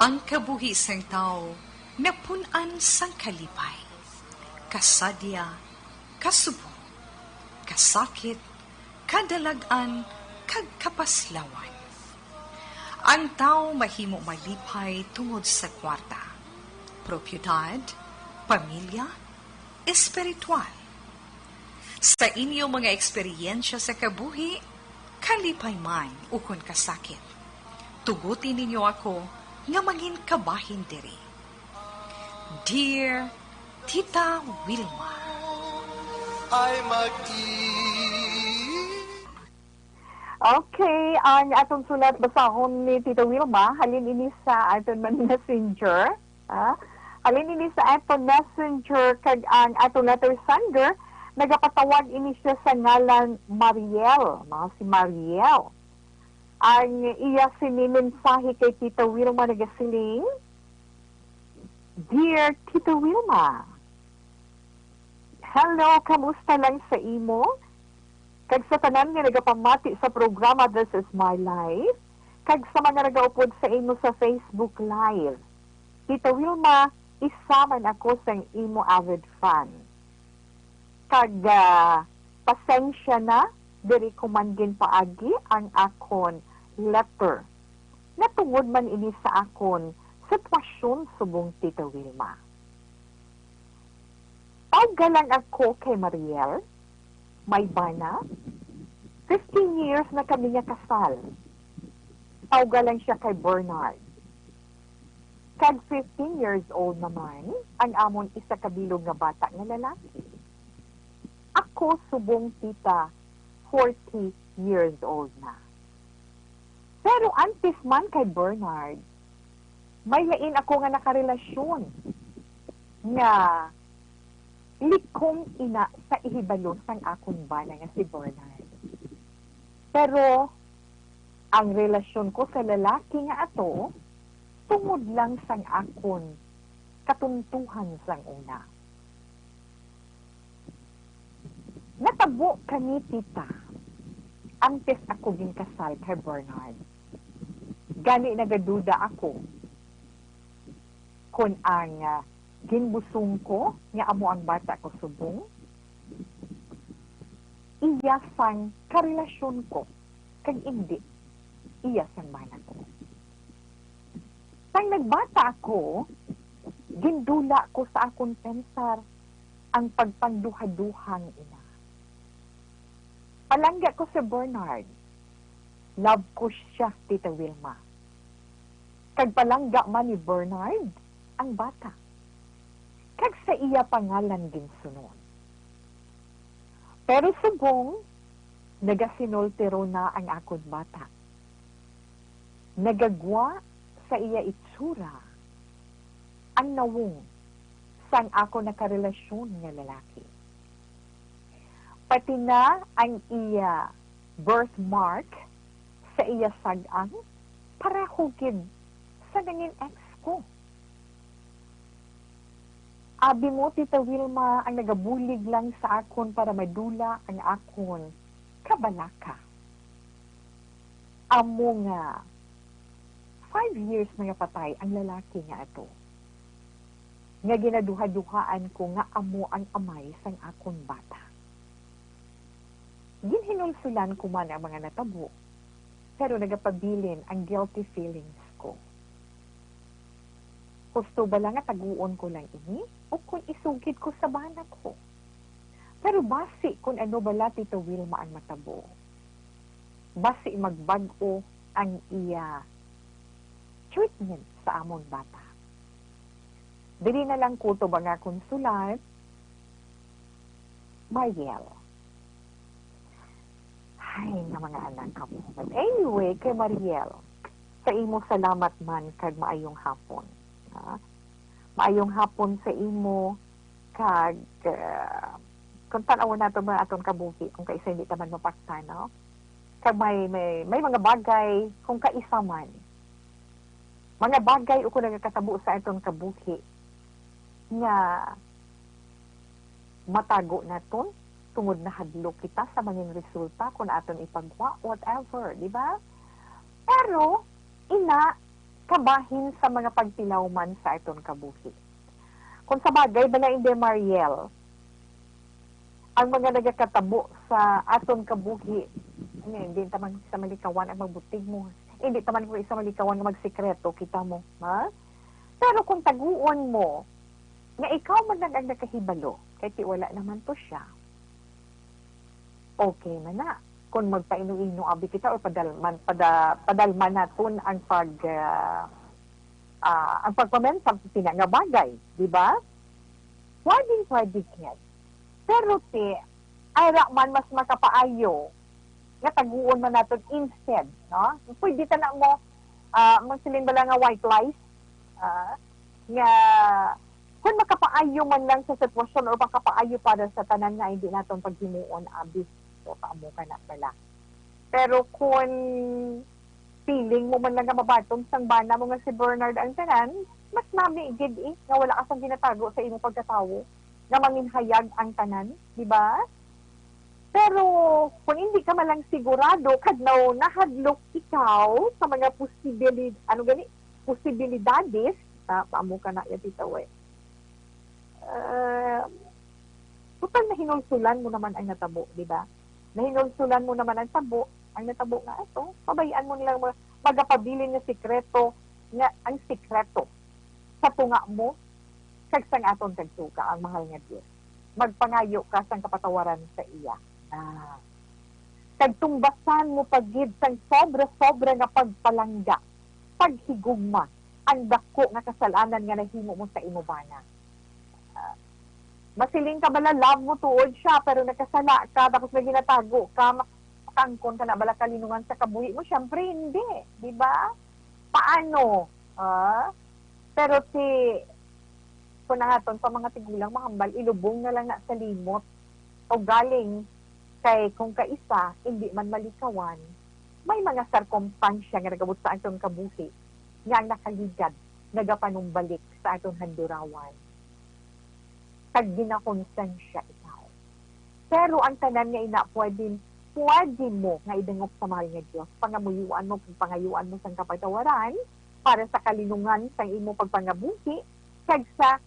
ang kabuhi sang tawo napun-an sang kalipay, kasadya, kasubong, kasakit, kadalag-an, kag kapaslawan. Ang tawo mahimo malipay tungod sa kwarta, propiedad, pamilya, espiritual. Sa inyo mga eksperyensya sa kabuhi, kalipay man ukon kasakit, tuguti ninyo ako nga mangin kabahin diri. Dear Tita Wilma. Ay mag-i- Okay, ang atong sulat basahon ni Tita Wilma, halin ini sa aton man messenger. Ah, halin ini sa aton messenger, kag ang aton letter sender, nagapatawag ini siya sa ngalan Mariel, no? Si Mariel. Ang iya sini mensahe kay Tita Wilma nagasiling, Dear Tita Wilma, hello, kamusta lang sa imo? Kag sa tanan nga nagapamati sa programa This Is My Life, kag sa mga nagaupod sa imo sa Facebook Live. Tita Wilma, isa man ako sang imo avid fan. Kag, ah, pasensya na, diri ko man ginpaagi ang akon letter. Natungod man ini sa akon sitwasyon subong Tita Wilma. Tawga lang ako kay Mariel, may bana. Fifteen years na kami nga kasal. Tawga lang siya kay Bernard. Kag fifteen years old naman ang amon isa ka bilog nga bata nga lalaki. Ako subong, Tita, forty years old na. Pero antes man kay Bernard, may lain ako nga nakarelasyon nga likom ina sa ihibalo sang akon bana nga si Bernard. Pero ang relasyon ko sa lalaki nga ato tungod lang sang akon katuntuhan sang una. Natabo kami, tita, antes ako ginkasal kay Bernard. Gani nagaduda ako kon ang, ah, ginbusong ko nga amo ang bata ko subong iya sang karelasyon ko kag indi iya sang bana ko. Sang nagbata ako, gindula ko sa akon pensar ang pagpanduhaduhang ina. Palangga ko si Bernard. Love ko siya, Tita Wilma. Kag palangga man ni Bernard ang bata. Kag sa iya pangalan ginsunod. Pero subong, nagasinultiro na ang akon bata. Nagagwa sa iya itsura ang nawong sang ako nakarelasyon nga lalaki. Pati na ang iya birthmark sa iya sag-ang, pareho gid sa nangin ex ko. Abi mo, Tita Wilma, ang nagabulig lang sa akon para madula ang akon kabalaka. Amo nga, five years na nga patay ang lalaki nga ato, nga ginaduhaduhaan ko nga amo ang amay sang akon bata. Ginhinulsulan ko man ang mga natabo, pero nagapabilin ang guilty feelings ko. Husto bala nga taguon ko lang ini o kon isugid ko sa bana ko? Pero basi kon ano bala, Tita Wilma, ang matabo, basi magbag-o ang iya treatment sa amon bata. Diri na lang kutob ang akon sulat, Mariel. Ay, nga mga anak kamo. But anyway, kay Mariel, sa imo salamat man kag maayong hapon. Ha? Maayong hapon sa imo kag, ah, kung tan-awon nato mga aton kabuhi, kung kaisa hindi ta man mapaktan, no? Kag may, may, may mga bagay, kung kaisa man, mga bagay o kung nagakatabo sa aton kabuhi nga matago naton tungod nahadlok kita sa mangin resulta kon aton ipagwa, whatever, di ba? Pero, ina, kabahin sa mga pagtilaw man sa aton kabuhi. Kung sa bagay bala, hindi, Mariel, ang mga nagakatabo sa aton kabuhi, ano, hindi ta man sa malikawan ang magbutig mo. Hindi ta man ko isa malikawan nga magsikreto kita mo, ha? Pero kung taguon mo nga ikaw man lang ang nakahibalo, kay ti wala naman to siya, okay man na. Kung magpaino-ino abi kita or padalman, pada-, padalman naton ang pag, ah, ah, ang pagpamensang sa pina nga bagay, di ba? Pwedeng pwede gid. Pero ti, ara man mas makapaayo nga taguon man naton instead, no? Pwede ta na mo, ah, magsiling bala nga white lies, ah, nga kung makapaayo man lang sa sitwasyon or makapaayo para sa tanan nga hindi naton paghimuon, abi. So, paamo ka na bala. Pero kung feeling mo man lang nga mabaton sang bana mo nga si Bernard ang tanan, mas nami gid, eh, nga wala ka sang ginatago sa imong pagkatawo, nga manginhayag ang tanan, di ba? Pero kung hindi ka man lang sigurado, kag naw-, nahadlok ikaw sa mga posibilid-, ano gani, posibilidades, ta, paamo ka na, ya, Tita Wen. Ah, total, nahinulsulan mo naman ang natabo, di ba? Nahinulsulan mo naman ang tabo, ang natabo nga ato. Pabayaan mo nilang mga magapabilin nga sikreto, nga ang sikreto sa tunga mo kag sang aton kagsuka, ang mahal nga Dios. Magpangayo ka sang kapatawaran sa iya. Ah. Kag tumbasan mo pa gid sang sobra-sobra nga pagpalangga, paghigugma, ang dako nga kasalanan nga nahimo mo sa imo bana. Ah, masiling ka bala, love mo tuod siya, pero nagkasala ka, tapos may ginatago ka, ma-, makangkon ka na bala kalinungan sa kabuhi mo? Siyempre, hindi. Di ba? Paano? Ah? Pero ti, kung ang aton pa mga tigulang mahambal, ilubong na lang na sa limot. O galing kay kung kaisa, hindi man malikawan, may mga sarkumpansya nga nagabot sa aton kabuhi nga ang nakaligad nagapanumbalik sa aton handurawan, kag ginakonsensya ikaw. Pero ang tanan nga ina pwede, pwede mo nga idangop sa mahal nga Dios. Pangamuyuan mo kag pangayuan mo sang kapatawaran para sa kalinungan sang imo pagpangabuhi kag sa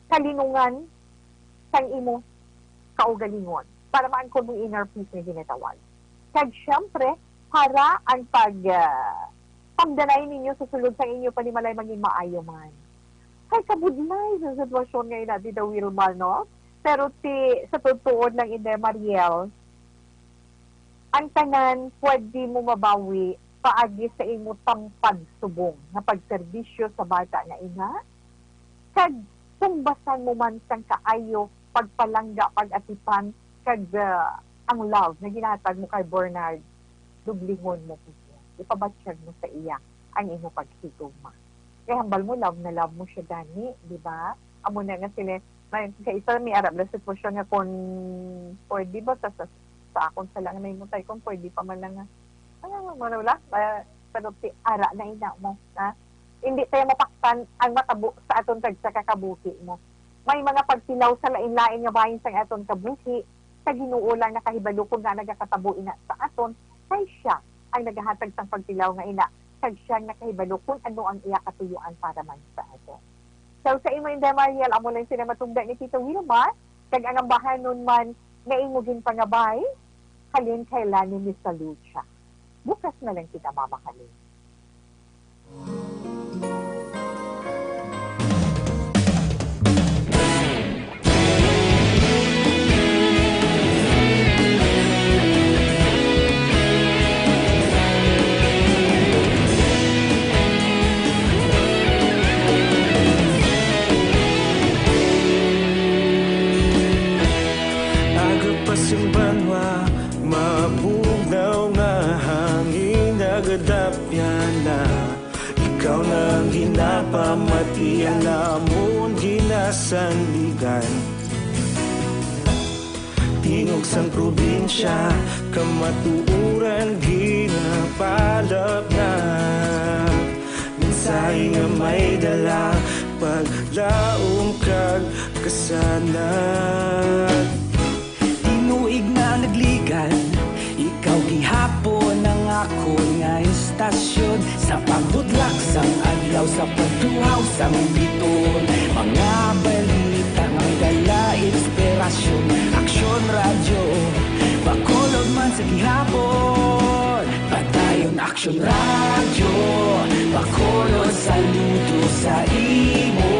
kalinungan sang imo kaugalingon, para maangkon mo inner peace nga ginatawag. Kag siyempre, para ang pag, ah, pamdanay ninyo sa sulod sang inyo panimalay mangin maayo man. Kay kabudlay sa sitwasyon nga ina, Tita Wilma, no? Pero ti, sa tuod-tuod lang, Inday Mariel, ang tanan pwede mo mabawi paagi sa imo tampad subong nga pagserbisyo sa bata nga ina, kag tungbasan mo man sang kaayo, pagpalangga, pag-atipan, kag, ah, ang love nga ginahatag mo kay Bernard, dublihon mo gid niya. Ipabatyag mo sa iya ang imo paghigugma. Kay hambal mo, love na love mo siya gani, di ba? Amo na nga sila, may, kay isa may arap lang sitwasyon nga kung pwede ba sa, sa, sa akon sa lang na imutay kung pwede pa man lang nga, ano, ano, wala, ah, pero ti, ara na ina mo, ha? Hindi tayo matakpan ang matabo sa aton tagsa ka kabuhi mo. May mga pagtilaw sa lain-lain nga bahin sang aton kabuhi, sa Ginoo lang nakahibalo kung nga nagakatabo ina sa aton, kay siya ang nagahatag sang pagtilaw nga ina, kag siya ang nakahibalo kung ano ang iya katuyoan para man sa aton. So, sa imo, Inday Mariel, amo lang sila matungga ni Tito Wilma, kag ang ambahanon man nga imo ginpangabay, halin kay Lani Misalucha. Bukas na lang kita, Mama, halin. Aga pa sing banwa, mabugnaw nga hangin, nagadapyan na. Ikaw na ang ginapamati, ang amon ginasandigan. Tingog sang probinsya, kamatuoran ginapalapnap. Mensahe nga may dala, paglaom kag kasanag. Tinuig na nagligad, ikaw gihapon ang akon nga istasyon. Sa pagbutlak sang adlaw, sa pagtuhaw sang bituon, mga balita nga may dala inspirasyon. Aksyon Radyo, Bacolod man sa gihapon. Padayon Aksyon Radyo, Bacolod, saludo sa imo.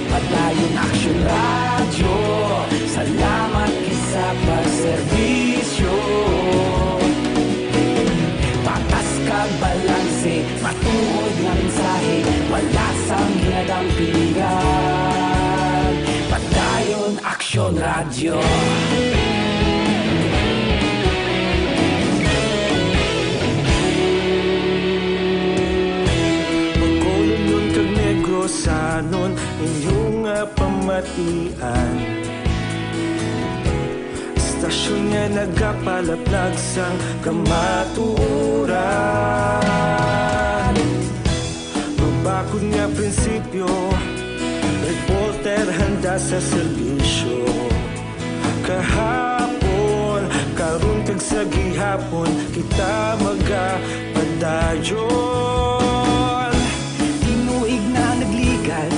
Padayon Aksyon Radyo, salamat gid sa pagserbisyo. Patas kag balanse, matuod nga mensahe, wala sang ginadampigan. Padayon Aksyon Radyo. Bacolodnon kag Negrosanon, inyo nga pamatian. Istasyon nga nagapalaplag sang kamatuoran. Mabakod nga prinsipyo, reporter handa sa serbisyo. Kahapon, karon kag sa gihapon, kita magapadayon. Tinuig na nagligad,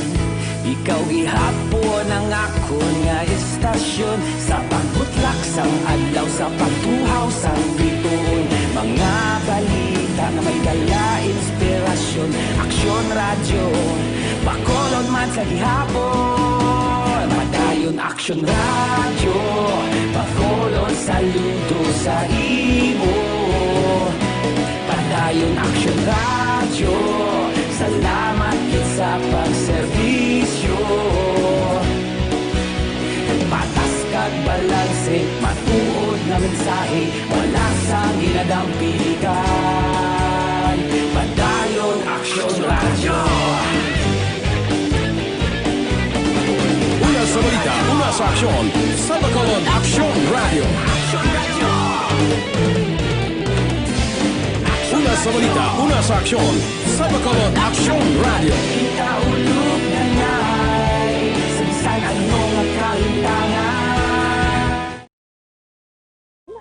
ikaw gihapon ang akon nga istasyon. Sa pagbutlak sang adlaw, sa pagtuhaw sang bituon, mga balita nga may dala inspirasyon. Aksyon Radyo, Bacolod man sa gihapon. Padayon Aksyon Radyo, Bacolod, saludo sa imo. Padayon Aksyon Radyo, salamat gid sa pagserbisyo. Patas kag balanse, matuod nga mensahe, wala sang ginadampigan. Padayon Aksyon Radyo. Una sa balita, una sa aksyon, sa Bacolod Aksyon Radyo. Aksyon Radyo. Sa balita, una sa aksyon, sa Bacolod Aksyon Radio.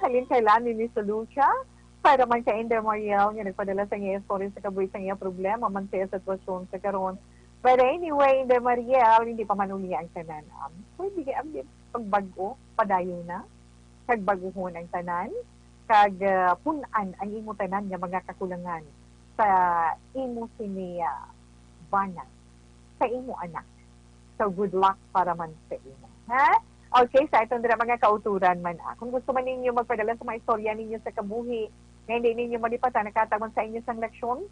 Halin kay Lani ni Solucha, para man kay Inday Mariel nga nagpadala sa iya istorya sa kabuhi sa iya problema man sa iya sitwasyon sa karon. But anyway, Inday Mariel, hindi pa man uli ang tanan. Um, pwede kay ang pagbag-o, padayon na, kag baguhon ang tanan, kag ah, pun-an ang imo tanan nga mga kakulangan sa imo sini ah, bana, sa imo anak. So, good luck para man sa imo. Ha? Okay, sa itong dira mga kauturan man, ah. Kung gusto man ninyo magpadala sa mga istorya ninyo sa kabuhi, nga hindi ninyo malipatan, nakatag man sa inyo sang leksyon,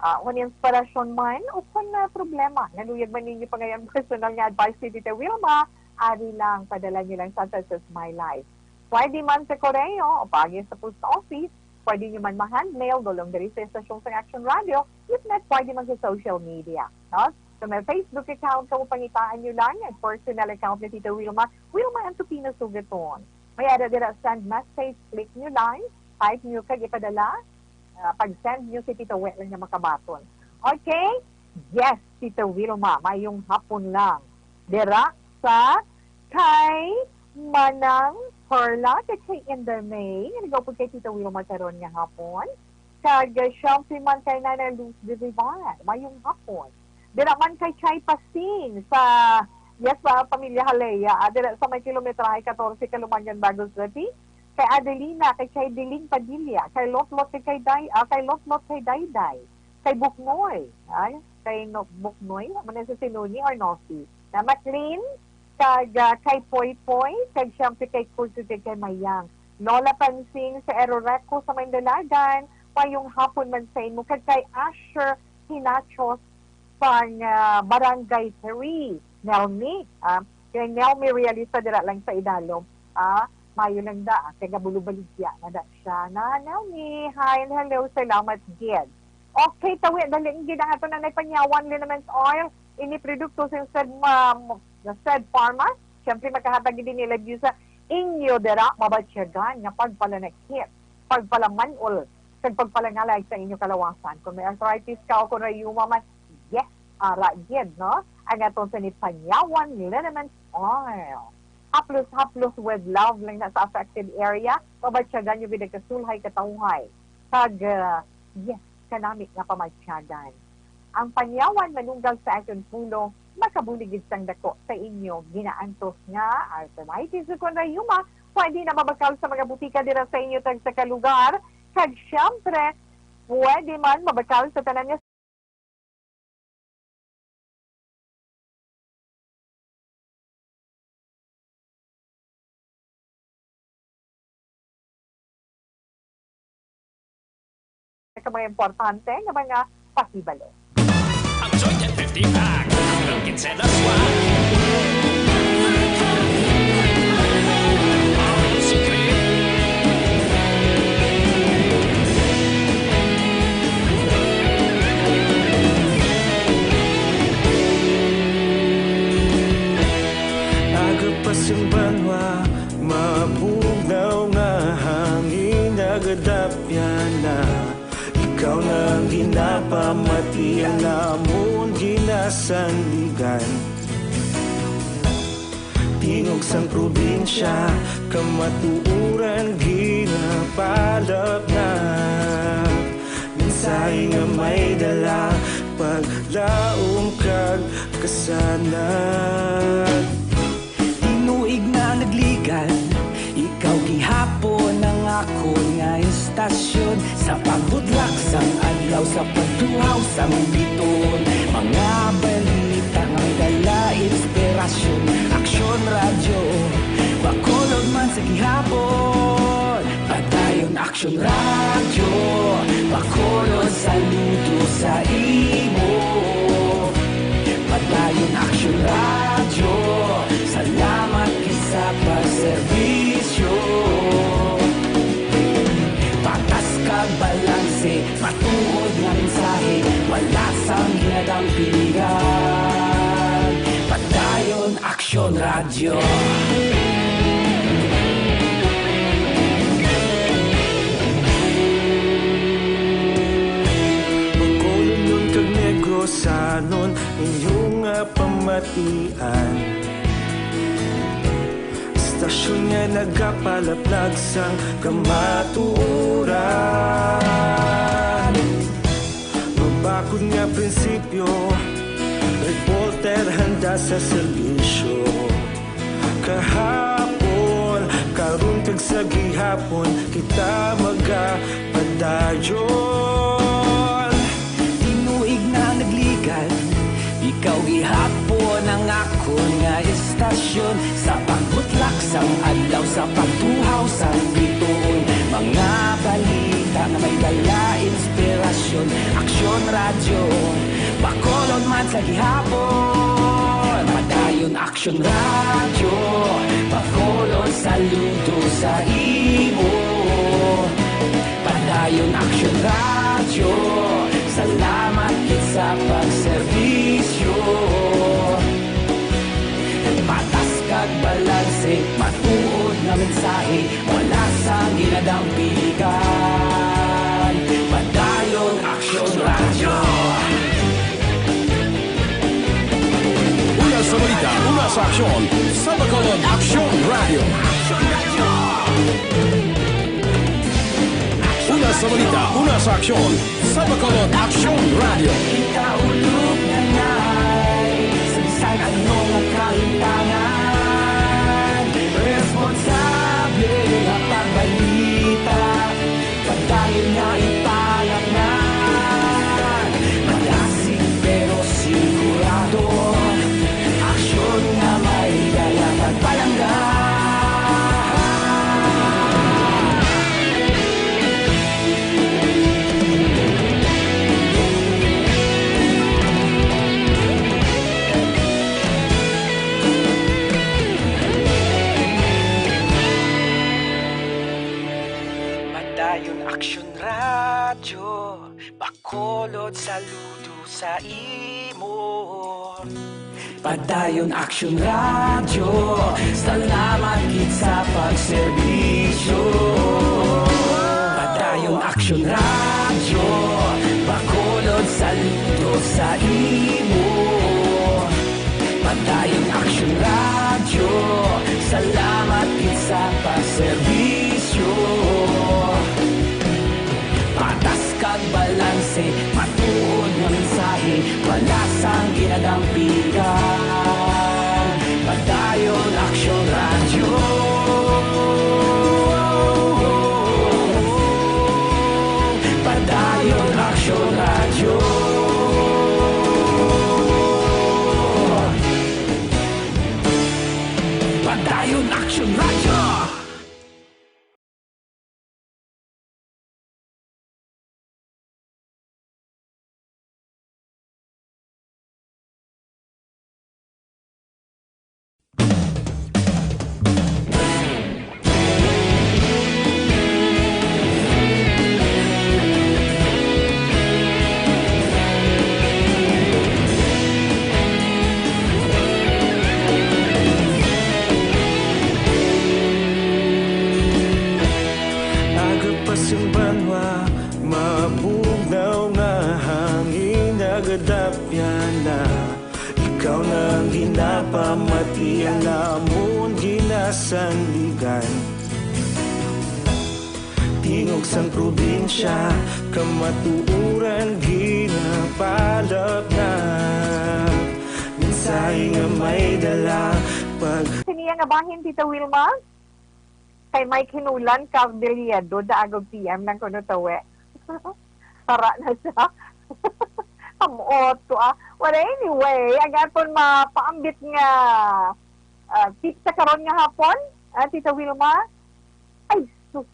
ah, kung inspirasyon man, o kung ah, problema, naluyag man ninyo pangayan personal nga advice si Tita Wilma, ari lang, padala nyo lang sa Texas My Life. Pwede man sa koreo o paagi sa post office, pwede nyo man ma-handmail, dulong diri sa estasyon sang Action Radio, if not, pwede man sa social media. No? Sa may Facebook account kamo, pangitaan nyo lang ang personal account ni Tita Wilma, Wilma Antupino Sugaton. May ara dira, send message, click nyo lang, type nyo kag ipadala. Ah, pag-send nyo si Tita Wi lang nga makabaton. Okay? Yes, Tita Wilma, mayong hapon lang. Dira sa kay Manang Carla, kag kay Inday May, nga nagaupod kay Tita Wilma karon nga hapon. Kag, ah, syempre man kay Nanay Luz de Vivar, mayong hapon. Dira man kay Chay Pasing sa, yes, sa pamilya Halea, ah, dira sa may kilometrahe katorse, Kalumangan, Bagos City. Kay Adelina, kay, kay Diling Padilla, kay Lotlot, kay, kay Day, ah, kay Lotlot, kay Dayday, kay Buknoy, ay, kay no, Buknoy, amo na sa Sinuni or Nosi. Na Maclean, kag, ah, kay Poy Poy, kag syempre kay Kurso, kag kay Mayang. Lola Pansing sa Eroreco sa Mandalagan, mayong hapon man sa imo, kag kay Asher Hinachos sang, ah, Barangay three, Nelmi. Ah, kay Nelmi Realista dira lang sa Idalom. Ah, mayo lang da, ah, kay gabulo-baligya na da siya. Na, Nelmi, hi and hello, salamat gid. Okay, tawi, dali gid ang ato na nagpanyawan, liniment oil, ini produkto sa Sed, ma, sa Sed Pharma. Siyempre, makahatag gid nila view sa inyo dira, mabatyagan nga pagpalanakit, pagpalamanol, kag pagpalangalay sa inyo kalawasan. Kung may arthritis ka o kung rayuma man, yes, ara gid, no? Ang aton sini panyawan, liniment oil. Haplos-haplos with love lang na sa affected area, mabatyagan nyo gid ang kasulhay, katawhay. Kag, ah, yes, kanami nga pamatyagan. Ang panyawan manunggal sa aton pulong, makabulig gid sang dako sa inyo ginaantos nga arthritis o kon rayuma, pwede na mabakal sa mga butika dira sa inyo tagsa ka lugar, kag siyempre, pwede man mabakal sa tanan nga sa mga importante nga mga pahibalo. Ang Joy ten fifty Pack, ang kinsenas wa. Ang sikreto. Agapas ang banwa, mabugnaw nga hangin, nagadapyan na. Ikaw na ang ginapamati, ang amon ginasandigan. Tingog sang probinsya, kamatuoran ginapalapnap. Mensahe nga may dala, paglaom kag kasanag. Tinuig na nagligad, ikaw gihapon ang akon nga istasyon. Sa pagbudlak sang adlaw, sa pagtuhaw sang biton, mga balita nga may dala inspirasyon. Aksyon Radyo, Bacolod man sa gihapon. Padayon Aksyon Radyo, Bacolod, saludo sa imo. Padayon Aksyon Radyo, salamat gid sa pagserbisyo. Patas kag balanse, matuod nga mensahe, wala sang ginadampingan. Padayon Aksyon Radyo. Sanon inyo nga pamatian, istasyon nga nagapalaplag sang kamatuoran. Mabakod nga prinsipyo, reporter handa sa serbisyo. Kahapon, karon kag sa gihapon, kita magapadayon. Tinuig na nagligad, ikaw gihapon ang akon nga istasyon. Sa pagbutlak sang adlaw, sa pagtuhaw sang bituon, mga balita nga may dala inspirasyon. Aksyon Radyo, Bacolod man sa gihapon. Padayon Aksyon Radyo, Bacolod, saludo sa imo. Padayon Aksyon Radyo, salamat gid sa pagserbisyo. Patas kag balanse, matuod nga mensahe, wala sang ginadampigan. Padayon Aksyon Radyo. Una sa balita, una sa aksyon, sa Bacolod Aksyon Radyo. Una sa balita, una sa aksyon, sa Bacolod Aksyon Radyo. Kaulog na ngay, sa bisan ano nga kahitangan, responsable nga pagbalita. Padayon nga ipalaknag, malasig pero sigurado. Aksyon nga may dala kag palangga. Padayon Aksyon Radyo, Bacolod, saludo sa imo. Padayon Aksyon Radyo, salamat gid sa pagserbisyo. Padayon Aksyon Radyo, Bacolod, saludo sa imo. Padayon Aksyon Radyo, salamat gid sa pagserbisyo. Patas kag balanse, matuod nga mensahe, wala sang ginadampigan. Padayon Aksyon Radyo. Padayon Aksyon Radyo. Padayon Aksyon Radyo. Aga pa sing banwa, mabugnaw nga hangin nagadapyan na. Ikaw na ang ginapamati, ang amon ginasandigan. Tingog sang probinsya, kamatuoran ginapalapnag. Mensahe nga may dala pag Siniya nga bahin, Tita Wilma? Kay Mike Hinulan, Cavdeliado, Daagog P M lang kuno tawe. Para na siya. Kamot ko, ah. Well, anyway, ang aton mapaambit nga, ah, tip sa karon nga hapon, ah, Tita Wilma? Ay, sus,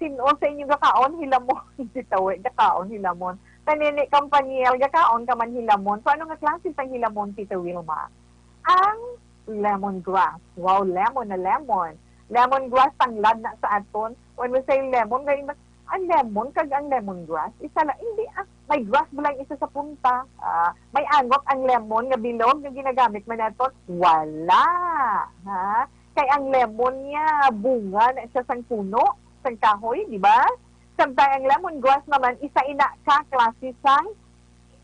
sin-o sa inyo gakaon hilamon? Tita Wi, gakaon hilamon. Kanini, Kampanyel, gakaon ka man hilamon. So, ano nga klase sang hilamon, Tita Wilma? Ang lemongrass. Wow, lemon na lemon. Lemongrass, tanglad na sa aton. When we say lemon, gani ba, ang lemon kag ang lemongrass, isa lang. Hindi, ah, may grass ba lang isa sa punta? Ah, may angot ang lemon nga bilog nga ginagamit man naton? Wala. Ha? Kay ang lemon niya, bunga na siya sang puno, sang kahoy, di ba? Samtang ang lemongrass naman, isa ina ka klase sang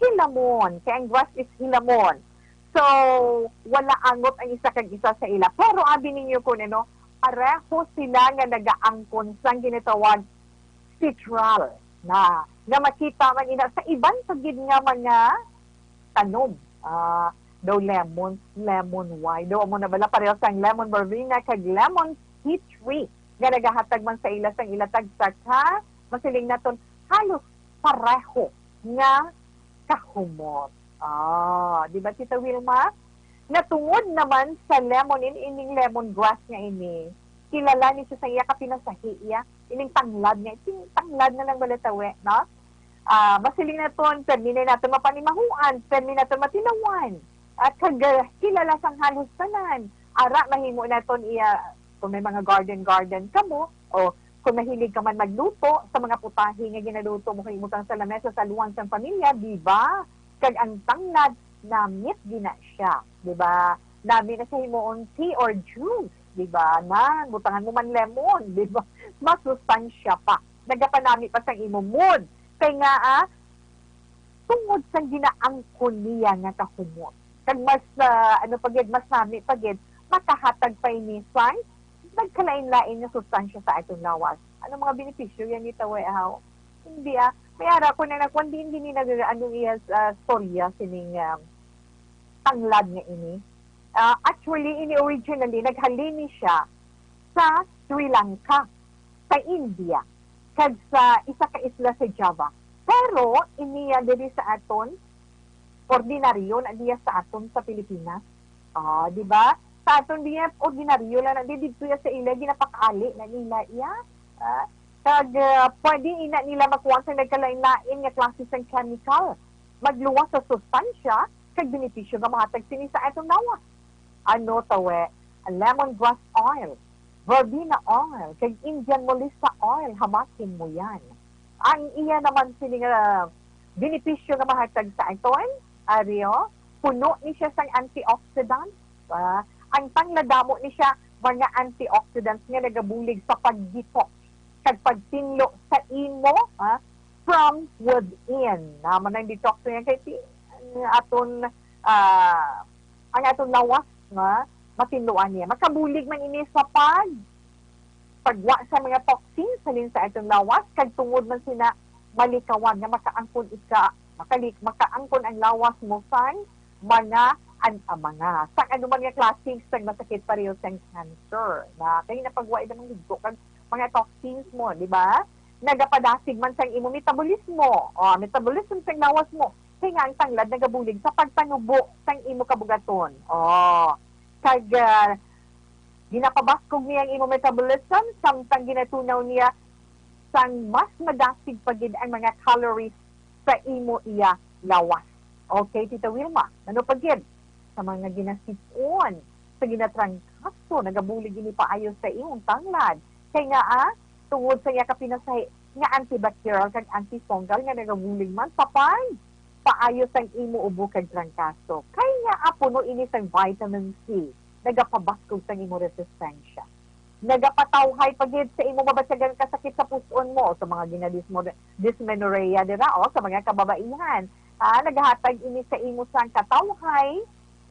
hilamon, kay ang grass is hilamon. So, wala angot ang isa kag isa sa ila. Pero abi ninyo ko, ano, pareho sila nga nagaangkon sang ginatawag citral na, nga makita man ina sa iban pa gid nga mga tanom. Ah, daw lemon, lemon why? Daw amo na bala pareho sang lemon verbena kag lemon tea tree nga nagahatag man sa ila sang ila tagsa ka, masiling naton, halos pareho nga kahumot. Ah, di ba, Tita Wilma? Natungod naman sa lemon, in, ining lemon grass nga ini, kilala ni siya sa iya kapinasahi iya, ining tanglad nga, ining tanglad na lang balatawi, no? Ah, masiling naton, permi na naton mapanimahuan, permi naton matilawan. At kag, ah, kilala sang halos tanan. Ara, mahimo naton iya, kung may mga garden-garden kamo, o kung mahilig ka man magluto sa mga putahe nga ginaluto mo kag ibutang sa lamesa sa luwan sang pamilya, di ba? Kag ang tanglad, namit gina siya, di ba? Nami na siya himuon tea or juice, di ba? Na, butangan mo man lemon, di ba? Masustansya pa. Nagapanami pa sang imo mood. Kay nga, ah, tungod sang ginaangkon niya nga kahumot. Kag mas, ah, ano pa gid, mas nami pa gid, makahatag pa ini sang nagkalain-lain nga sustansya sa aton lawas. Ano mga benepisyo yan ni Tawe, ahaw? Hindi, ah. May ara ko na nakuan, diin gini nag-, ano iya, ah, storya sining, ah, tanglad nga ini. Ah, actually, ini originally, naghalin ni siya sa Sri Lanka, sa India, kag sa isa ka isla sa Java. Pero, iniya diri sa aton, ordinaryo na niya sa aton sa Pilipinas. Ah, di ba? Sa aton diya, ordinaryo lang na di dito ya sa ila, ginapakaali na nila iya. Ah, kag, ah, pwede ina nila makuha sa nagkalain-lain nga klase sang chemical. Magluwas sa sustansya, kag benepisyo nga mahatag sini sa aton lawas. Ano, Tawe? Lemongrass oil, verbena oil, kag Indian melissa oil, hamakin mo yan. Ang iya naman sini nga benepisyo nga mahatag sa aton, ari, o, puno ni siya sang antioxidant. Ah, ang tanglad, damo ni siya mga antioxidants nga nagabulig sa pag-detox kag pagtinlo sa imo, ah, from within. Amo nang detox niya kay ti-, ang aton, ah, ang aton lawas nga matinluan niya. Makabulig man ini sa pag pagwa sa mga toxins halin sa aton lawas, kag tungod man sina malikawan nga makaangkon ika, makalik, makaangkon ang lawas mo sang mga an-, ah, mga sang anuman nga klase sang masakit, pareho sang cancer. Na kay napagwa ida man gid ko kag mga toxins mo, di ba? Nagapadasig man sang imo metabolismo. O, metabolism sang lawas mo. Kay nga ang tanglad nagabulig sa pagpanubo sang imo kabugaton. O, kag, ah, ginapabaskog niya ang imo metabolism, samtang ginatunaw niya sang mas madasig pa gid ang mga calories sa imo iya lawas. Okay, Tita Wilma, ano pa gid sa mga ginasip-on sa ginatrangkaso, nagabulig ini paayo sa imong tanglad? Kay nga, ah, tungod sa iya kapinasahi nga antibacterial kag antifungal nga nagabulig man sa pag paayo sang imo ubo kag trangkaso. Kay nga, ah, puno ini sang vitamin C, nagapabaskog sang imo resistensya. Nagapatawhay pa gid sa imo mabatyagan kasakit sa pus-on mo, sa mga ginadismo-, dysmenorrhea dira, o, sa mga kababaihan. Ah, nagahatag ini sa imo sang katawhay,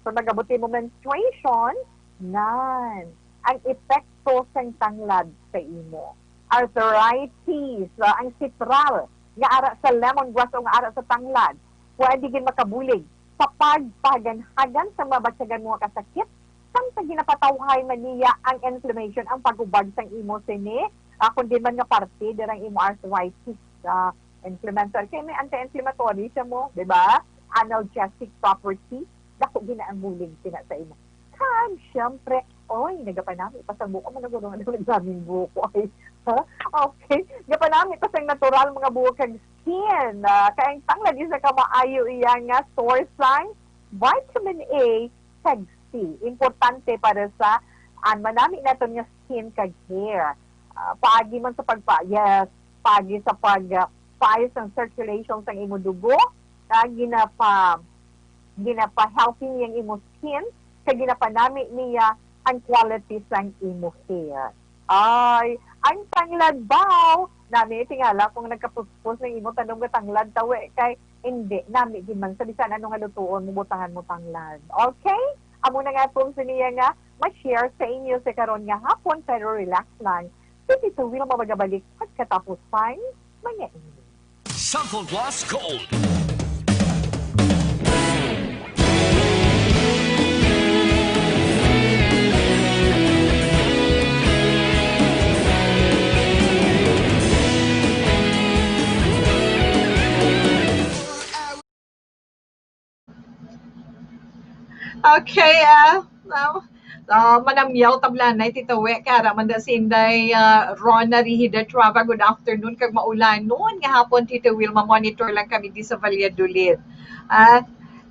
so nagabot mo menstruation, nan, ang epekto sang tanglad sa imo. Arthritis, ah, ang sitral, nga ara sa lemongrass o nga ara sa tanglad, pwede gid makabulig sa pagpahaganhagan sa mabatyagan mo nga kasakit, samtang ginapatawhay man niya ang inflammation, ang pag-ubag sang imo sini, ah, kundi man nga parte dirang imo arthritis, ah, inflammatory. Kay may anti-inflammatory siya mo, di ba? Analgesic property, dako gina ang bulig sina sa imo. Kag, syempre, oy, nagapanami pa sa buko, man ang gulong ang daming buko, ay, ha? Okay, gapanami pa sa natural mga buko kag skin. Ah, kay ang tanglad isa ka maayo iya nga source sang vitamin A kag C. Importante para sa ang manami naton nga skin kag hair. Ah, paagi man sa pagpa-, yes, paagi sa pag, ah, paayos ang circulation sang imo dugo, ah, ginapa-, ginapa-healthy niya ang imo skin, kag ginapanami niya ang quality sang imo hair. Ay, ang tanglad baw, Nami, tingala kung nagkapuspos ng imo tanom nga tanglad, tawi, kay hindi, nami gid man sa bisan ano nga lutuon mo, butangan mo tanglad. Okay? Amo na nga po sa niya nga, ma-share sa inyo sa karon nga hapon, pero relax lang. Si Tito Will mabagabalik pagkatapos sang mga ini. Sample Plus Gold. Okay, ah, now, ah, manamyaw tablanay, Tito We, kay ara man da si Inday, ah, Rona Rihida Trava, good afternoon, kag maulanon nga hapon, Tito Will, ma-monitor lang kami di sa Valladolid. Ah,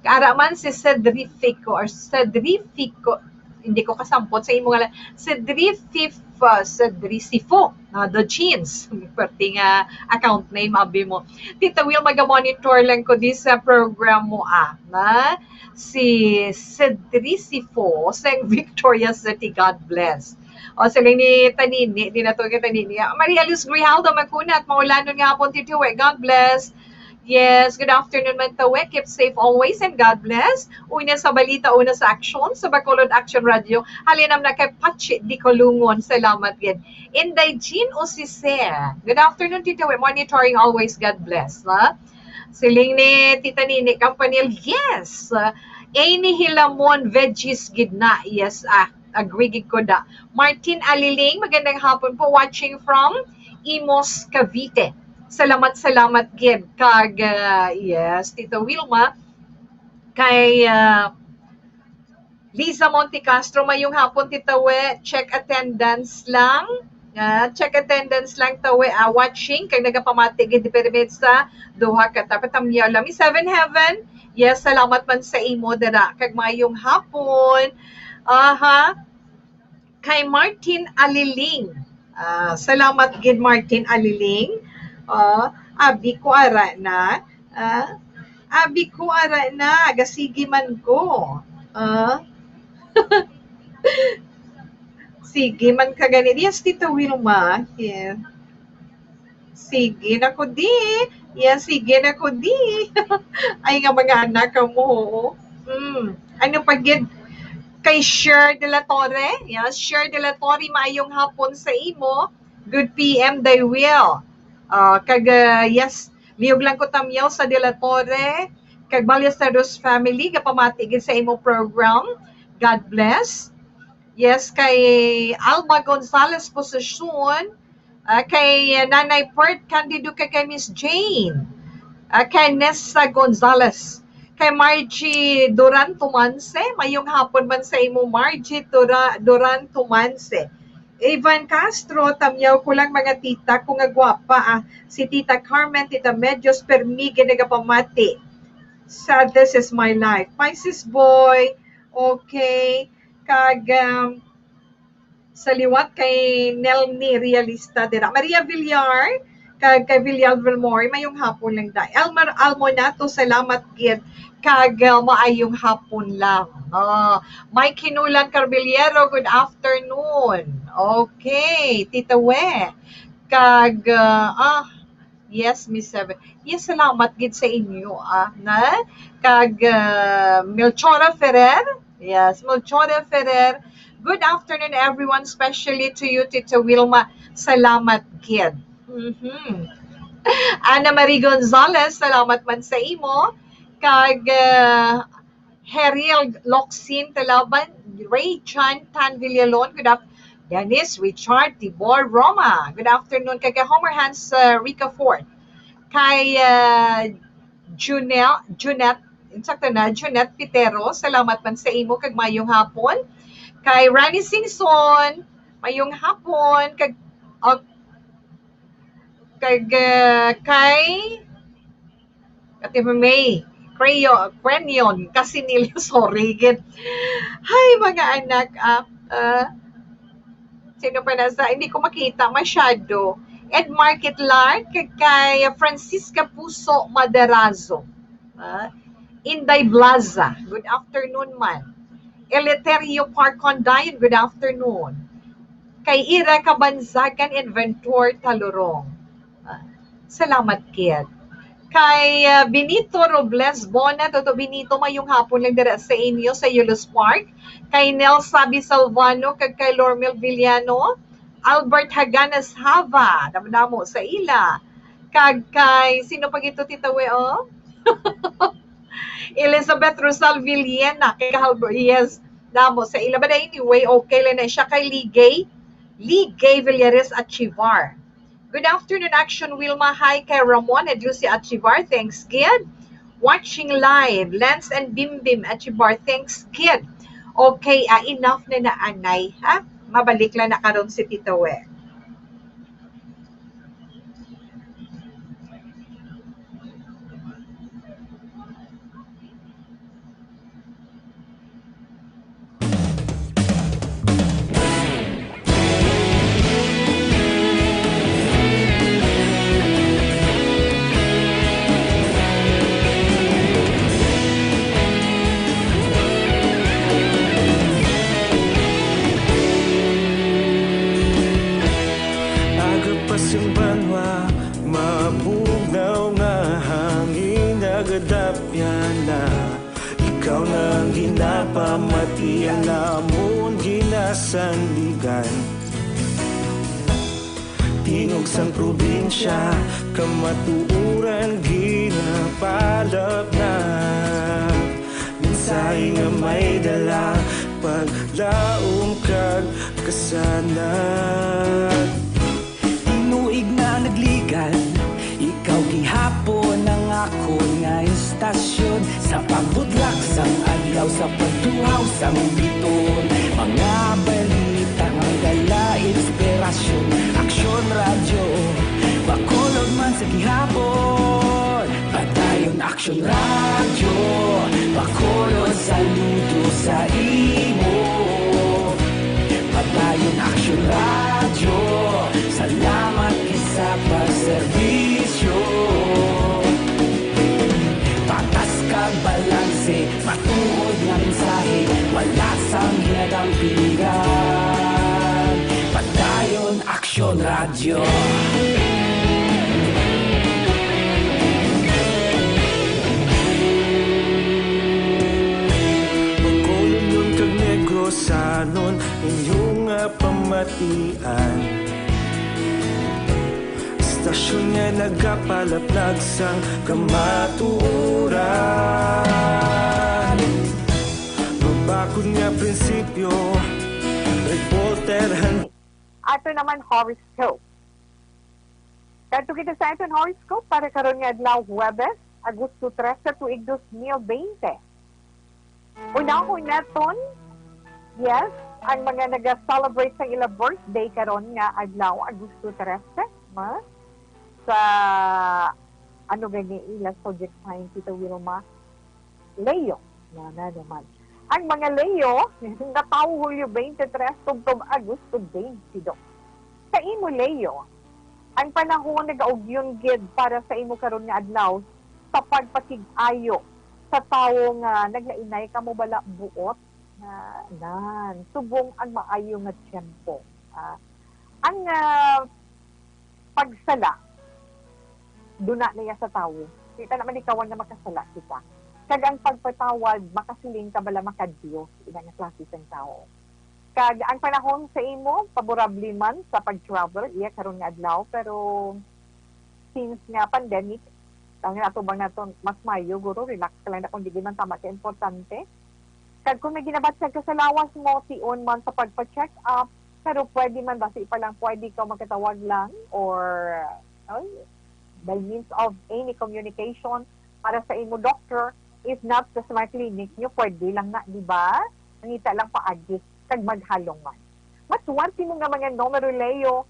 kay ara man si Cedrifico or Cedrifico, hindi ko kasampot sa imo ngalan, Cedrifico, Cedricifo, ah, the jeans, perti nga account name, abi mo. Tito Will, maga-monitor lang ko di sa program mo, ah, na si Cedricifo sang Victoria City. God bless. O, siling ni Tanini, di na to kay Tanini. Ah, Maria Luz Grijaldo, Makunat, maulanon nga hapon, Tito We. God bless. Yes, good afternoon man, Tawe. Keep safe always and God bless. Una sa balita, una sa aksyon, sa Bacolod Action Radio. Halinam na kay Pachi di Colungon. Salamat gid. Inday Jean Osise. Good afternoon, Tito We. Monitoring always. God bless, ha? Siling ni Tita Nini Campanil, yes. Any hilamon, veggies gid na. Yes, ah, agree gid ko da. Martin Aliling, magandang hapon po. Watching from Imus, Cavite. Salamat, salamat gid. Kag, ah, yes, Tito Wilma, kay, ah, Liza Montecastro, mayong hapon, Tita We. Check attendance lang. Ah, check attendance lang, Tita We. Ah, watching, kag nagapamati gid permit sa duha ka tapatamyaw lang. Miss Seven Heaven, yes, salamat man sa imo dira. Kag mayong hapon. Aha. Kay Martin Aliling. Ah, salamat gid, Martin Aliling. Ah, abi ko ara na. Ah, abi ko ara na. Gasigi man ko. Ah. Sige man ka gani. Yes, Tita Wilma. Yeah. Sige na ko di. Yan, sige na ko di. Ay, nga mga anak ka mo, oo. Mm. Ano pa gid? Kay Sher de la Torre. Yes, Sher de la Torre, maayong hapon sa imo. Good P M, Day Will. Ah, kag, ah, yes, liog lang ko tamyaw sa de la Torre. Kag Ballesteros family, gapamati gid sa imo program. God bless. Yes, kay Alma Gonzalez Posesyon, ah, kay Nanay Pert Candido, kay, kay Miss Jane, ah, kay Nessa Gonzalez, kay Margie Duran Tumanse, mayong hapon man sa imo, Margie Tura-, Duran Tumanse. Evan Castro, tamyaw ko lang mga tita ko nga gwapa, ah. Si Tita Carmen, Tita Medios, permi gid nagapamati sa This Is My Life. Pisces boy, okay. Kag, um, sa liwat kay Nelmi Realista dira. Maria Villar, kag kay Villar Vilmore, mayong hapon lang da. Elmer Almonato, salamat gid. Kag, uh, maayong hapon lang. Ah, Mike Hinulan Carbiliero, good afternoon. Okay, Tita We. Kag, uh, ah, yes, Miss Seven. Yes, salamat gid sa inyo, ah, na. Kag, uh, Melchora Ferrer. Yes, Melchora Ferrer. Good afternoon, everyone, especially to you, Tita Wilma. Salamat gid. Mhm. Ana Marie Gonzalez, salamat man sa imo. Kag, uh, Heriel Locsin Talaban, Ray Chan Tan Villalon, good af-, Dennis Richard Tibor Roma, good afternoon. Kay, kay Homer Hans, uh, Rica Ford, kay, uh, Junel, Junette, insakto na, Junette Pitero, salamat man sa imo, kag mayong hapon. Kay Rani Singson, mayong hapon, kag, uh, kag, uh, kay Ate May, Creyo-, Quenion, Casinillo, sorry, gid. Hay, mga anak, ah, ah, sino pa na sa, hindi ko makita masyado. Ed Market Lark, kay Francisca Puso Madarazo. Ah, Inday Blaza, good afternoon man. Eleuterio Park Condayon, good afternoon. Kay Ira Kabanzagan, Inventor Talurong. Salamat gid. Kay, ah, Benito Robles Bona, Toto Benito, mayong hapon lang dira sa inyo sa Yulos Park. Kay Nel Sabi Salvano, kag kay Lormel Villano, Albert Haganas Hava, damo-damo sa ila. Kag kay, sino pa gito, Tita We, oh? Elizabeth Rosal Villena, kay Albert, yes, damo sa ila. But anyway, okay lang na siya kay Ligay. Ligay Villares at Chivar. Good afternoon, Action Wilma. Hi kay Ramon and Lucy Achivar. Thanks gid. Watching live, Lance and Bimbim Achivar. Thanks gid. Okay, ah, enough na na anay, ha? Mabalik lang na karon si Tito We. Agapas ang banwa, mabugnaw nga hangin, nagadapyan na. Ikaw na ang ginapamati, ang amon ginasandigan. Tingog sang probinsya, kamatuoran ginapalapnap. Mensahe nga may dala, paglaom kag kasanag. Tinuig na nagligan, ikaw gihapon ang akon nga istasyon. Sa pagbudlak sang adlaw, sa pagtuhaw sang biton, mga balita nga dala inspirasyon. Aksyon Radyo, Bacolod man sa gihapon. Padayon Aksyon Radyo, Bacolod, saludo sa imo. Padayon Aksyon Radyo, salamat gid sa pagserbisyo. Patas kag balanse, matuod nga mensahe, wala sang hinadampingan. Padayon Aksyon Radyo. Bacolodnon kag Negrosanon, inyo nga pamatian. Istasyon nga nagapalaplag sang kamatuoran. Mabakod nga prinsipyo, reporter han- Ato naman horoscope. Kadto kita sa aton horoscope para karon nga adlaw, Huwebes, Agosto trese, tuig dos mil bente. Unahon naton, yes, ang mga naga-celebrate sang ila birthday karon nga adlaw, Agosto trese, ma? Sa, ano gani ila zodiac sign, Tita Wilma? Leo. Na, na naman. Ang mga Leo, natawo Hulyo twenty-three tubtob Agosto twenty-two. Sa imo, Leo, ang panahon nagaugyon gid para sa imo karon nga adlaw sa pagpakig-ayo sa tawo nga naglainay kamo bala buot nga nan subong ang maayo nga tiyempo. Ah, ang, ah, pagsala, duna na iya sa tawo. Di ta naman likawan nga makasala kita. Kag ang pagpatawad, makasiling ka bala maka-Dios, ina nga klase sang tawo. Kag ang panahon sa imo, favorable man sa pag-travel, iya karon nga adlaw, pero since nga pandemic, ang atubang nato, mas maayo, guro, relax ka lang na kung di man tama ka importante. Kag kung may ginabatyag ka sa lawas mo, tion man sa pagpa-check up, pero pwede man, basi pa lang, pwede ka makatawag lang or, ay, by means of any communication para sa imo doctor, if not sa smart clinic nyo, pwede lang na, di ba? Mangita lang paagi, kag maghalong man. Maswerte mo nga mga numero, Leo,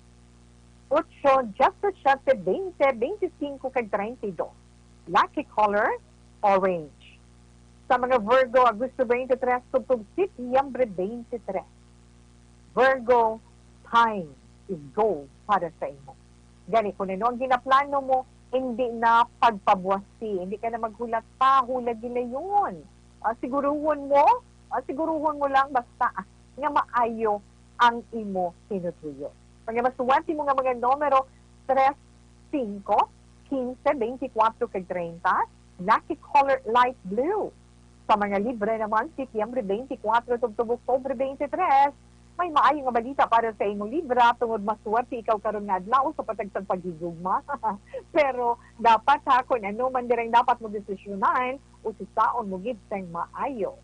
otso, diyasisiete, twenty, twenty-cinco, kag treinta y dos. Lucky color, orange. Sa mga Virgo, Agosto twenty-three, tubtob Setyembre twenty-three. Virgo, time is gold para sa imo. Gani, kung ano ang ginaplano mo, hindi na pagpabuwasi, hindi ka na maghulat pa, hula gilayon. Ah, siguruhon mo, ah, siguruhon mo lang basta, ah, nga maayo ang imo tinutuyo. Mga maswerte mo nga mga numero, tres, singko, quince, twenty-four, kag treinta, lucky color light blue. Sa mga Libra naman, Setyembre twenty-four tubtob Oktubre twenty-three, may maayo nga balita para sa imo, Libra, tungod maswerte ikaw karon nga adlaw sa patag sang paghigugma. Pero dapat, ha, kung ano man dirang dapat mo desisyonan, usisaon mo gid sang maayo.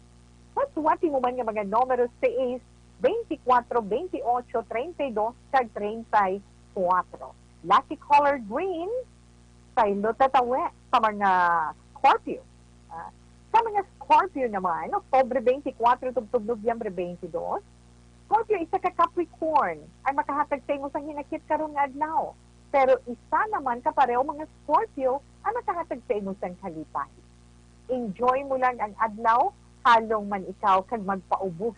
Maswerte mo man nga mga numero, sais, twenty-four, twenty-eight, treinta y dos, kag treinta y cuatro. Lucky color green, saylo tatawi sa mga Scorpio. Ah, sa mga Scorpio naman, Oktubre twenty-four tubtob Nobyembre twenty-dos, Scorpio, isa ka Capricorn ang makahatag sa imo sang hinakit karon nga adlaw. Pero isa naman ka pareho mga Scorpio ang makahatag sa imo sang kalipay. Enjoy mo lang ang adlaw, halong man ikaw kag magpaubos.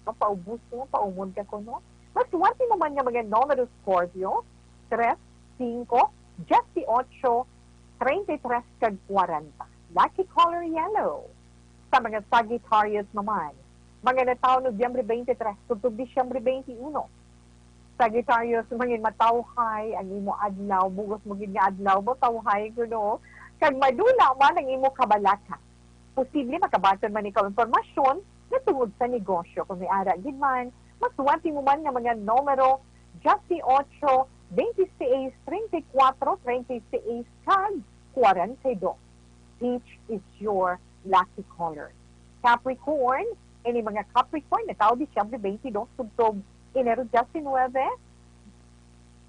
Mapaubos mo, paumon ka kuno. Maswerte mo man nga mga numero, Scorpio, tres, singko, dieciocho, treinta y tres, kag kwarenta. Lucky color yellow. Sa mga Sagittarius naman, mga natawo Nobyembre twenty-three tubtob Disyembre twenty-one. Sagittarius, mangin matawhay ang imo adlaw, bugos mo gid nga adlaw, matawhay kuno, kag madula man ang imo kabalaka. Posible makabaton man ikaw impormasyon nga tungod sa negosyo. Kung may ara gid man, maswerte mo man nga mga numero, dieciocho, veintiséis, treinta y cuatro, treinta y seis, kag kwarenta y dos. Peach is your lucky color. Capricorn, ini mga Capricorn, natawo Disyembre twenty-two tubtob Enero diecinuebe,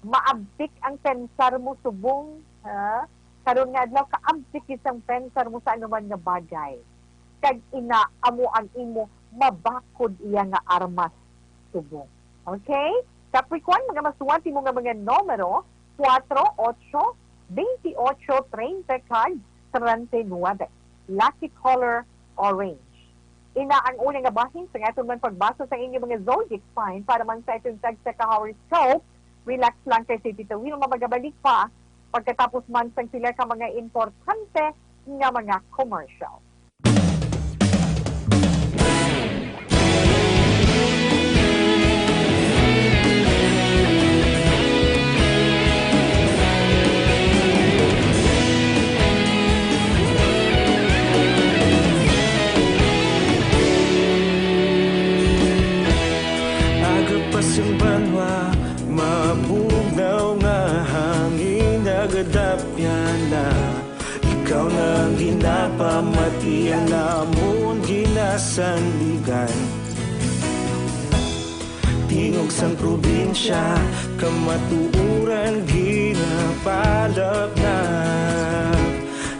maabtik ang pensar mo subong, ha? Karon nga adlaw, kaabtik gid sang pensar mo sa anuman nga bagay. Kag ina, amo ang imo mabakod iya nga armas subong. Okay? Capricorn, mga maswerte mo nga mga numero, kuwatro, otso, bentiocho, treinta, kag treinta y nuebe. Lucky color, orange. Ina ang una nga bahin sa aton man pagbasa sa inyo mga zodiac sign para man sa aton tagsa ka horoscope. Relax lang kay si Tito Wilma magabalik pa pagkatapos man sang pila ka mga importante nga mga commercial. Aga pa sing banwa, mabugnaw nga hangin nagadapyan na. Ikaw na ang ginapamati, ang amon ginasandigan. Tingog sang probinsya, kamatuoran ginapalap na.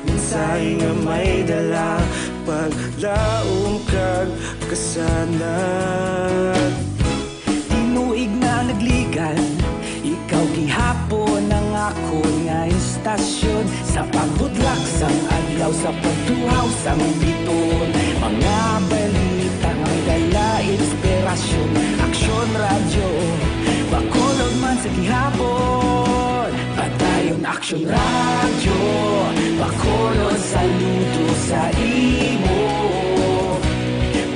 Mensahe nga may dala, paglaom kag kasanag. Tinuig na nagligan, ikaw gihapon ang akon nga istasyon. Sa pagbutlak sang adlaw, sa pagtuhaw sang biton, mga balita nga may dala inspirasyon. Aksyon Radyo, Bacolod man sa gihapon. Padayon Aksyon Radyo, Bacolod, saludo sa imo.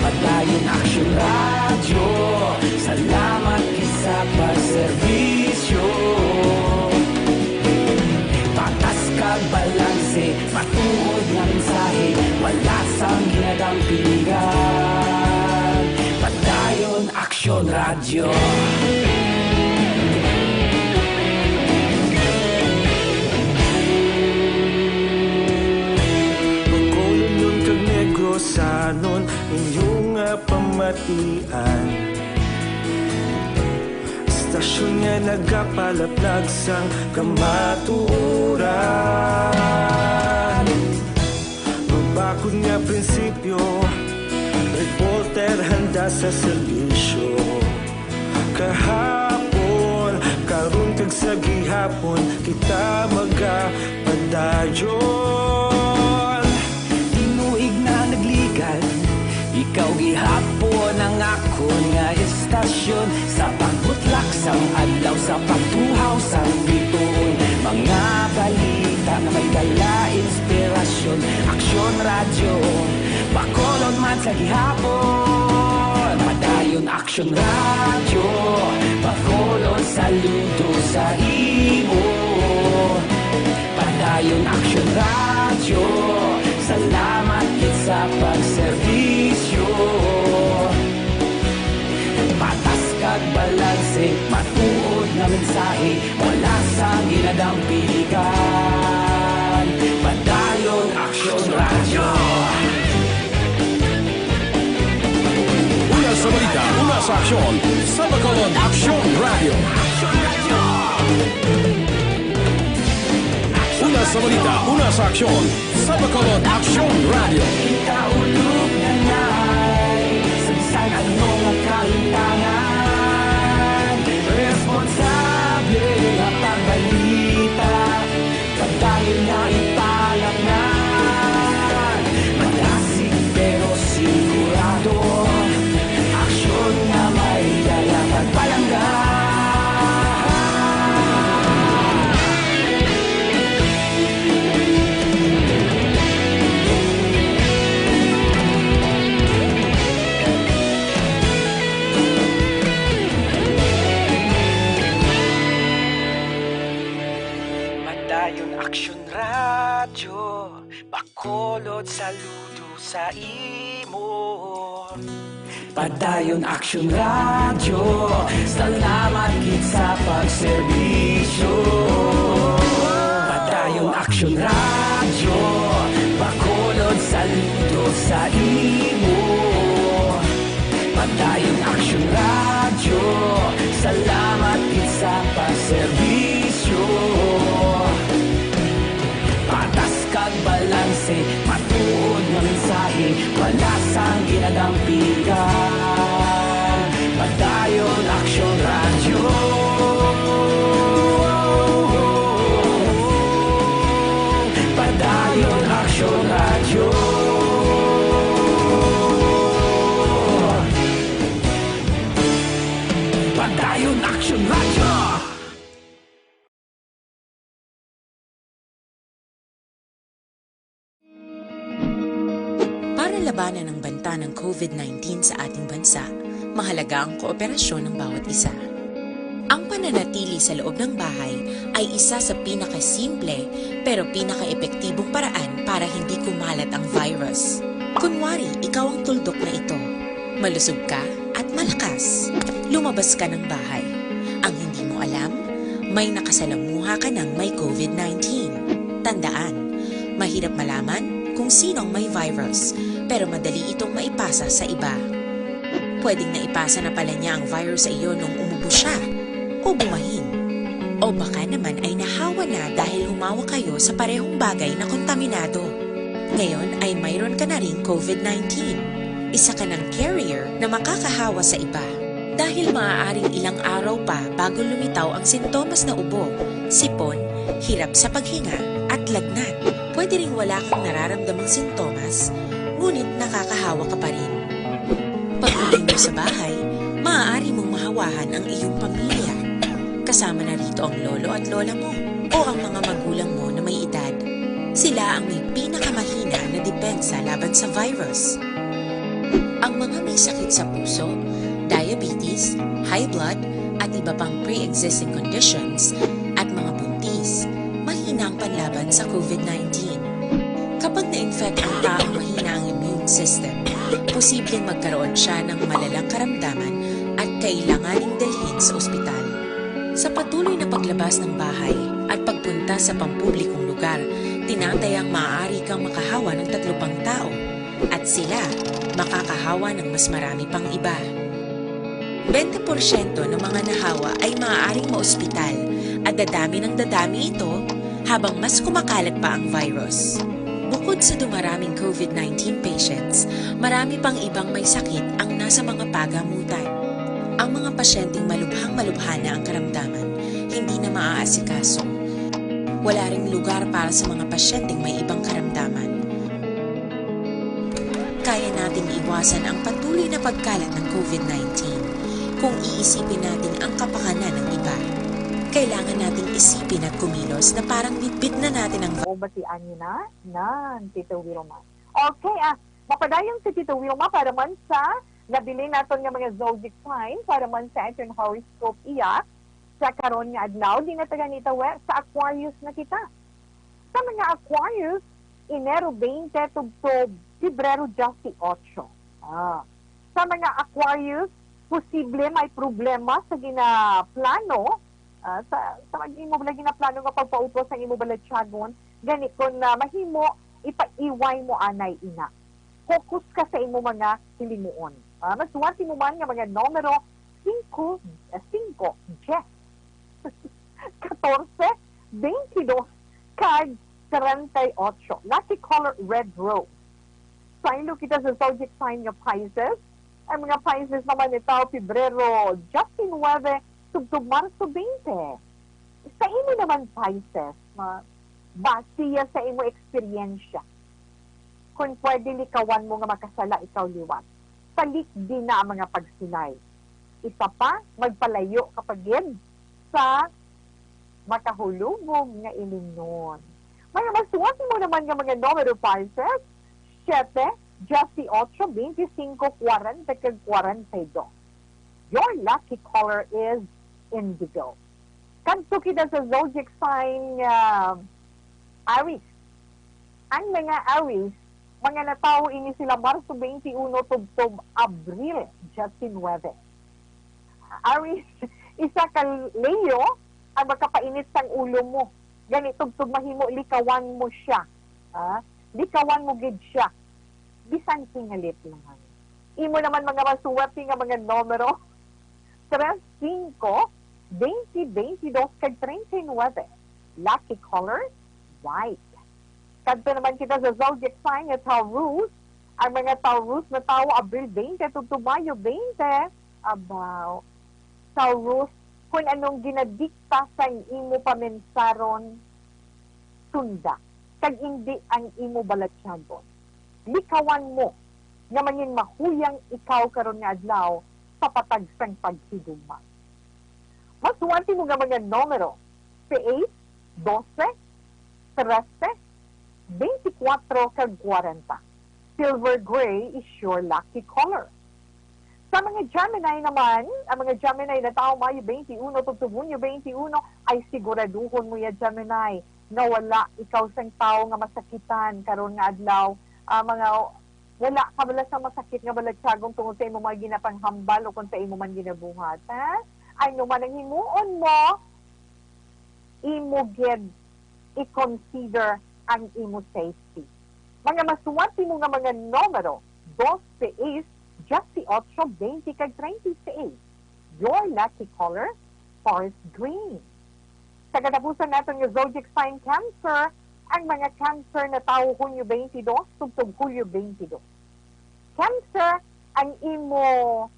Padayon Aksyon Radyo, salamat gid sa pagserbisyo. Patas kag balanse, matuod nga mensahe, wala sang ginadampingan. Padayon Aksyon Radyo. Bacolodnon kag Negrosanon, inyo nga pamatian. Istasyon nga nagapalaplag sang kamatuoran. Mabakod nga prinsipyo, reporter handa sa serbisyo. Kahapon, karon, kag sa gihapon, kita magapadayon. Tinuig na nagligan, ikaw gihapon ang akon nga istasyon. Sa pagbutlak sang adlaw, sa pagtuhaw sang biton, mga balita nga may dala inspirasyon. Aksyon Radyo, Bacolod man sa gihapon. Padayon Aksyon Radyo, Bacolod, saludo sa imo. Padayon Ayon Aksyon Radyo, salamat gid sa pagserbisyo. Patas kag balanse, matuod nga mensahe, wala sang ginadampigan. Padayon Aksyon Radyo. Una sa balita, una sa aksyon, sa Bacolod Aksyon Radyo. Una sa balita, una sa aksyon, sa Bacolod Aksyon Radyo. Kita ulog na ngay, sa bisan ano nga kalintangan, responsable nga pagbalita, padayon nga ipalapnan. Madasig pero sigurado, aksyon nga may dala pagpalangga. Padayon Aksyon Radyo, Bacolod, saludo sa imo. Padayon Aksyon Radyo, salamat gid sa pagserbisyo. Padayon Aksyon Radyo, Bacolod, saludo sa imo. Padayon Aksyon Radyo, salamat gid sa pagserbisyo. Patas kag balanse, matuod nga mensahe, wala sang ginadampigan. Padayon Aksyon Radyo. Padayon Aksyon Radyo. Padayon Aksyon Radyo. Para labanan ang banta ng covid nineteen sa ating bansa, mahalaga ang kooperasyon ng bawat isa. Ang pananatili sa loob ng bahay ay isa sa pinakasimple pero pinakaepektibong paraan para hindi kumalat ang virus. Kunwari, ikaw ang tuldok na ito. Malusog ka at malakas. Lumabas ka ng bahay. Ang hindi mo alam, may nakasalamuha ka ng may covid nineteen. Tandaan, mahirap malaman kung sino ang may virus, pero madali itong maipasa sa iba. Pwedeng naipasa na pala niya ang virus sa iyo nung umubo siya o bumahin. O baka naman ay nahawa na dahil humawa kayo sa parehong bagay na kontaminado. Ngayon ay mayroon ka na ring covid nineteen. Isa ka ng carrier na makakahawa sa iba. Dahil maaaring ilang araw pa bago lumitaw ang sintomas na ubo, sipon, hirap sa paghinga, at lagnat. Pwede ring wala kang nararamdamang sintomas, ngunit nakakahawa ka pa rin. Pag-uwi mo sa bahay, maaari mong mahawahan ang iyong pamilya. Kasama na rito ang lolo at lola mo o ang mga magulang mo na may edad. Sila ang may pinakamahina na depensa laban sa virus. Ang mga may sakit sa puso, diabetes, high blood, at iba pang pre-existing conditions, at mga buntis, mahina ang panlaban sa covid nineteen. Kapag na-infect ang taong mahina ang immune system, posibleng magkaroon siya ng malalang karamdaman at kailanganing dalhin sa ospital. Sa patuloy na paglabas ng bahay at pagpunta sa pampublikong lugar, tinatayang maaari kang makahawa ng tatlo pang tao at sila makakahawa ng mas marami pang iba. Bente porsyento ng mga nahawa ay maaaring maospital at dadami ng dadami ito habang mas kumakalat pa ang virus. Bukod sa dumaraming covid nineteen patients, marami pang ibang may sakit ang nasa mga pagamutan. Ang mga pasyenteng malubhang-malubha na ang karamdaman, hindi na maaasikaso. Wala ring lugar para sa mga pasyenteng may ibang karamdaman. Kaya nating iwasan ang patuloy na pagkalat ng covid nineteen kung iisipin natin ang kapakanan ng iba. Kailangan nating isipin at kumilos na parang bitbit na natin ang O, batian niyo na? Nan, Tito Wilma. Okay, ah, mapadayon si Tito Wilma para man sa nabilin naton nga mga zodiac sign, para man sa aton horoscope iya sa karon nga adlaw. Di na taga nitawe, sa Aquarius na kita. Sa mga Aquarius, Enero twenty tubtob Pebrero diyesyocho. Ah. Sa mga Aquarius, posible may problema sa ginaplano, ah, sa, sa mag-, imo bala ginaplano nga pagpautwas sang imo balatyagon, gani kon, ah, mahimo, ipaiway mo anay ina. Focus ka sa imo mga hilimuon. Ah, masuwat mo man nga mga numero singko, ah, singko, diyes, katorse, bentidus, kag treinta y ocho. Lucky color, red rose. Saylo kita sa zodiac sign nga Pisces. Ang mga Pisces naman ni tao Pebrero diyesnuwebe tubtob Marso twenty. Sa imo naman, Pisces, ma-, base ya sa imo eksperyensya, kung pwede likawan mo nga makasala ikaw liwat, palikdi na ang mga pagsulay. Isa pa, magpalayo ka pa gid sa makahulubog nga ilimnon. May masuwat mo naman nga mga numero, Pisces, siete, diyesyocho, bentisinkgo, kwarenta, kag kwarenta y dos. Your lucky color is indigo. Kadto kita sa zodiac sign nga Aries. Ang mga Aries, mga natawo ini sila Marso twenty-one tubtob Abril diyesnuwebe. Aries, isa ka Leo ang makapainit sang ulo mo. Gani, tubtob mahimo, likawan mo siya. Ha? Likawan mo gid siya. Bisan singalit lang. Imo naman mga masuwat nga mga numero, tres, singko, bente, bentidus, kag treinta y nuebe. Lucky color, white. Kadto naman kita sa zodiac sign nga Taurus. Ang mga Taurus natawo Abril twenty tubtob Mayo twenty. Abaw, Taurus, kun anong ginadikta sang imo pamensaron, sunda, kag indi ang imo balatyagon. Likawan mo nga mangin mahuyang ikaw karon nga adlaw sa patag sang paghigugma. Masuwat mo nga mga numero, seis, dose, trese, bentikuwatro, kag kwarenta. Silver gray is your lucky color. Sa mga Gemini naman, ang mga Gemini natawo Mayo twenty-one tubtob Hunyo twenty-one, ay siguraduhon mo ya, Gemini, nga wala ikaw sang tawo nga masakitan karon nga adlaw. Ah, mga, wala ka bala sa masakit nga balatyagon tungod sa imo mga ginapanghambal o kung sa imo man ginabuhat, ha? Ano man ang himuon mo, imo gid i-consider ang imo safety. Mga masuwat mo nga mga numero, dos, seis, diyesyocho, bente, kag treinta y seis. Your lucky color, forest green. Sa katapusan naton nga zodiac sign, Cancer, ang mga Cancer natawo Hunyo twenty-two tubtob Hulyo twenty-two. Cancer, ang imo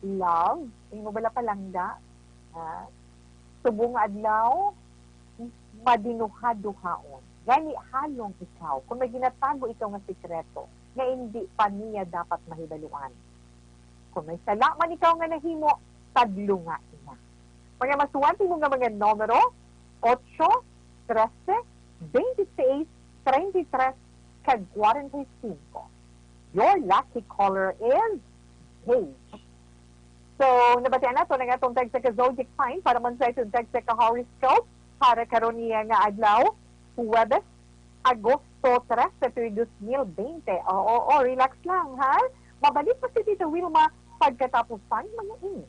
love, imo bala palangga, ha? Subong nga adlaw, madinuhaduhaon. Gani, halong ikaw. Kung may ginatago ikaw nga sikreto, nga indi pa niya dapat mahibaluan. Kung may sala man ikaw nga nahimo, tadlunga ina. Mga masuwat mo nga mga numero, ocho, trese, bente seis, treinta y tres, kag kwarenta y singko. Your lucky color is beige. So, nabatian nato ang atong tagsa ka zodiac sign para man sa atong tagsa ka horoscope para karon niya nga adlaw, Huwebes, Agosto trese, tuig dos mil bente. Oo, oo, relax lang, ha? Mabalik pa si Tita Wilma pagkatapos sang mga ini.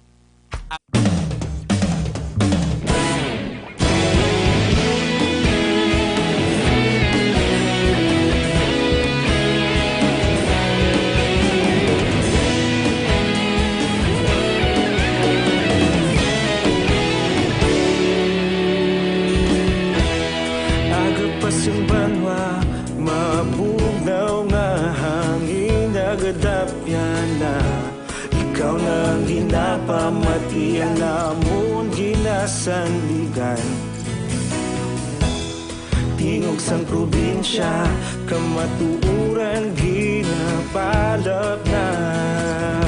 Agapas ang banwa, mabugnaw nga hangin, nagadapyan na. Ikaw na ang ginapamati, ang amon ginasandigan. Tingog sang probinsya, kamatuoran ginapalapnap.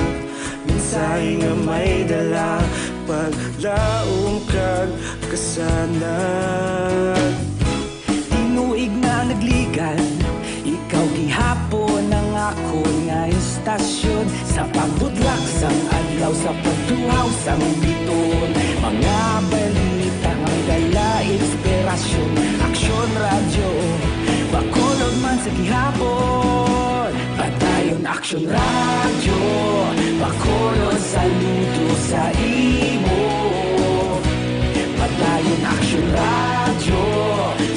Mensahe nga may dala, paglaom kag kasanag. Tinuig na nagligan, ikaw gihapon Ang akon nga istasyon, sa pagbudlak sang adlaw, sa pagtuhaw sang biton, mga balita nga may dala inspirasyon. Aksyon Radyo, Bacolod man sa gihapon. Padayon Aksyon Radyo, Bacolod, saludo sa imo. Padayon Aksyon Radyo,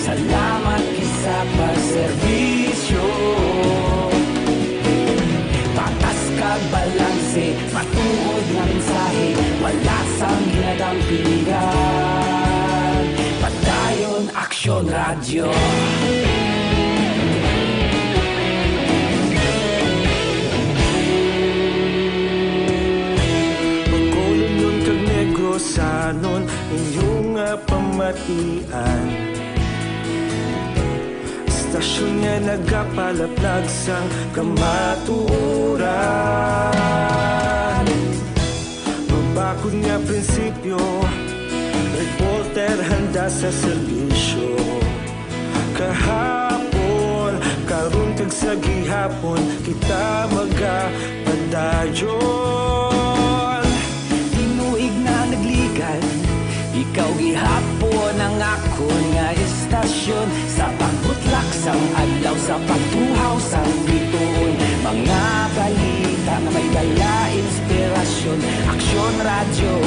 salamat gid sa pagserbisyo. Patas kag balanse, matuod nga mensahe, wala sang ginadampingan. Padayon Aksyon Radyo. Bacolodnon kag Negrosanon, inyo nga pamatian. Istasyon nga nagapalaplag sang kamatuoran. Mabakod nga prinsipyo, reporter handa sa serbisyo. Kahapon, karon kag sa gihapon, kita magapadayon. Tinuig na nagligad, ikaw gihapon ang akon nga istasyon. Sa pagbutlak sang adlaw, sa pagtuhaw sang bituon, mga balita nga may dala inspirasyon. Aksyon Radyo,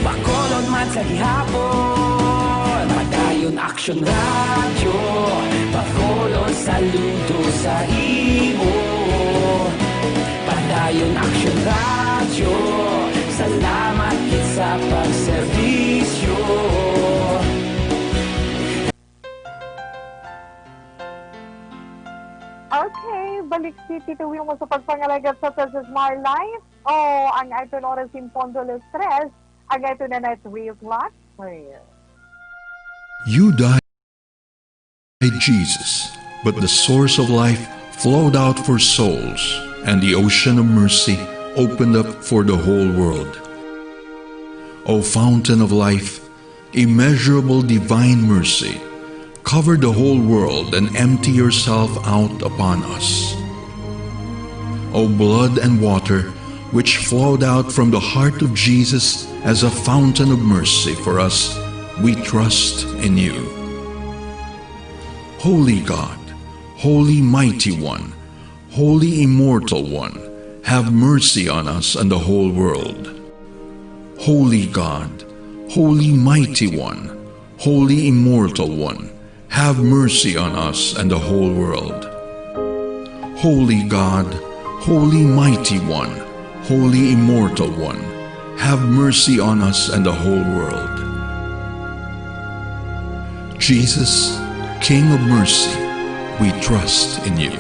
Bacolod man sa gihapon. Padayon Aksyon Radyo, Bacolod, saludo sa imo. Padayon Aksyon Radyo, salamat gid sa pagserbisyo. Okay, balik si Tito Wilmo sa pagpangalagat sa Tesla Smart Life. Oh, ang aton oras in pondo alas tres, ang aton na night wave last prayer. You died, Jesus, but the source of life flowed out for souls, and the ocean of mercy opened up for the whole world. O fountain of life, immeasurable divine mercy, cover the whole world and empty yourself out upon us. O blood and water, which flowed out from the heart of Jesus as a fountain of mercy for us, we trust in you. Holy God, Holy Mighty One, Holy Immortal One, have mercy on us and the whole world. Holy God, Holy Mighty One, Holy Immortal One, have mercy on us and the whole world. Holy God, Holy Mighty One, Holy Immortal One, have mercy on us and the whole world. Jesus, King of mercy, we trust in you.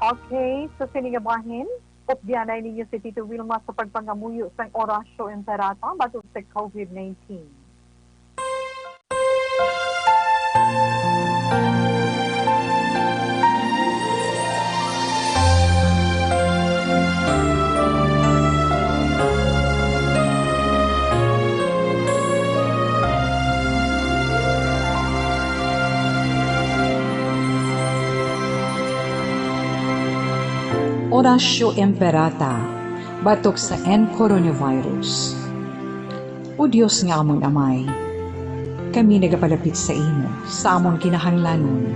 Okay, so sini nga bahin, updyanan ninyo si Tito Wilma sa pagpangamuyo sang Oratio Imperata batok sa COVID nineteen. Oratio Imperata, batok sa N coronavirus. O Dios nga amon Amay, kami nagapalapit sa imo sa amon kinahanglanon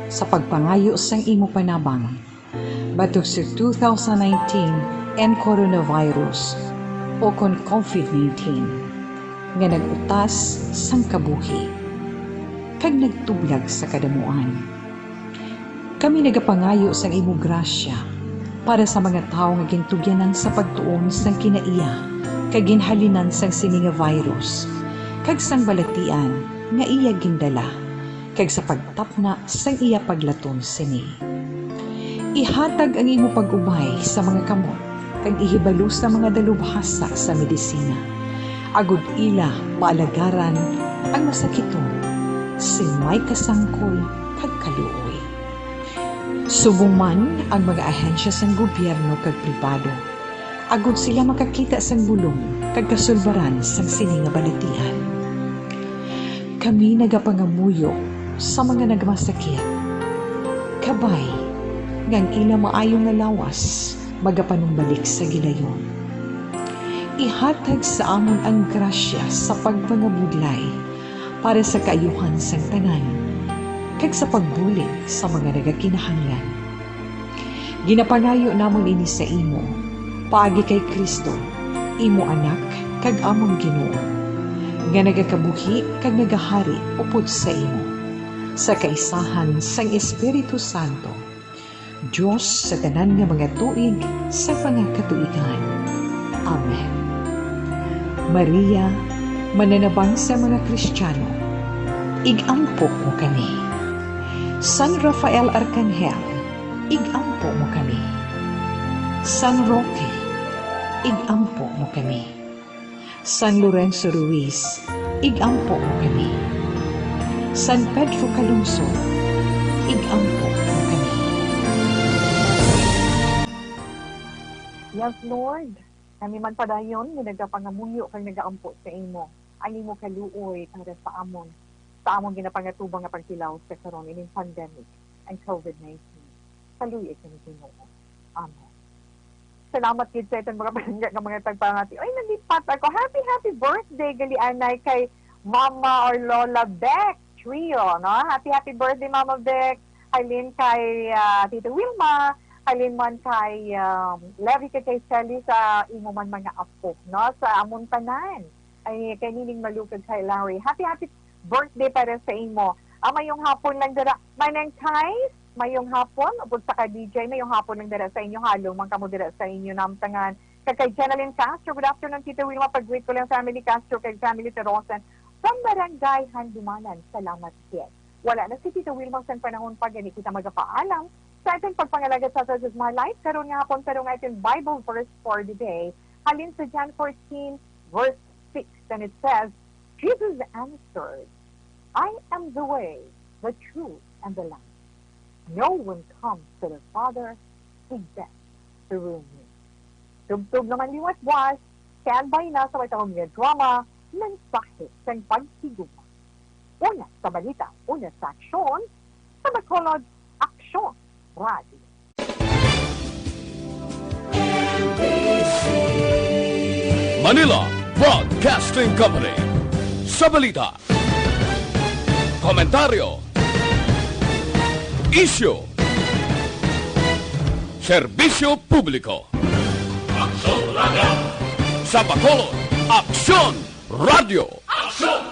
sa pagpangayo sang imo panabang batok sa two thousand nineteen N coronavirus, o kon COVID nineteen, nga nag-utas sang kabuhi kag nagtublag sa kadamuan. Kami nagapangayo sang imo grasya para sa mga tawo nga gintugyanan sa pagtuon sang kinaiya kag ginhalinan sang sini nga virus, kag sang balatian nga iya gindala, kag sa pagtapna sang iya paglaton sini. Ihatag ang imo pag-ubay sa mga kamot, kag ihibalo sa mga dalubhasa sa medisina, agod ila maalagaran ang masakiton sing may kasangkol kag kaluoy. Subong man ang mga ahensya sang gobyerno kag pribado, agod sila makakita sang bulong kag kasulbaran sang sini nga balatian. Kami nagapangamuyo sa mga nagmasakit, kabay nga ang ila maayo nga lawas magapanumbalik sa gilayon. Ihatag sa amon ang grasya sa pagpangabudlay para sa kaayuhan sang tanan, kag sa pagbulig sa mga nagakinahanglan. Ginapangayo namon ini sa imo, paagi kay Cristo, imo Anak kag amon Ginoo, nga nagakabuhi kag nagahari upod sa imo, sa kaisahan sang Espiritu Santo, Dios sa tanan nga mga tuig sa mga katuigan. Amen. Maria, mananabang sa mga Kristiyano, ig-ampo mo kami. San Rafael Arcangel, ig-ampo mo kami. San Roque, ig-ampo mo kami. San Lorenzo Ruiz, ig-ampo mo kami. San Pedro Calungsod, ig-ampo mo kami. Yes, Lord. Kami man padayon nga nagapangamuyo kag nagaampo sa imo. Ang imo kaluoy para sa amon, sa amon ginapangatubang nga pagtilaw sa karon ining pandemic, ang covid nineteen. Kaluy-i kami, Ginoo. Amen. Salamat gid sa itong mga palangga nga mga tagpangati. Ay, nalipat ako. Happy, happy birthday, gali anay kay Mama or Lola Beck Trio, no? Happy, happy birthday, Mama Beck. Halin kay, ah, Tita Wilma. Halin man kay, um, Levi, kay, kay Sally sa imo man mga apo, no? Sa amon tanan. Ay, kay Nining Malu kag kay Larry. Happy, happy birthday para sa imo. Ah, mayong hapon lang dira. Manang Kais, mayong hapon. Upod sa ka D J, mayong hapon lang dira sa inyo. Halong man kamo dira sa inyo namtangan. Kag kay Jenalyn Castro, good afternoon, Tita Wilma. Pag-greet ko lang family Castro kag family Terosan from Barangay Handumanan. Salamat, kid. Wala na si Tita Wilma sang panahon pa, gani kita magapaalam sa aton pagpangalagad sa This Is My Life. Karon nga hapon, pero nga aton Bible verse for the day. Halin sa John fourteen, verse six, and it says, Jesus answered, "I am the way, the truth, and the life. No one comes to the Father except through me." Tubtob naman liwat buwas, standby na sa matahom nga drama, Mensahe sang Paghigugma. Una sa balita, una sa aksyon, sa Bacolod, Aksyon Radio. Manila Broadcasting Company. Sa balita, komentaryo, isyu, serbisyo publiko. Aksyon Radio. Sa Bacolod, Aksyon Radio. Aksyon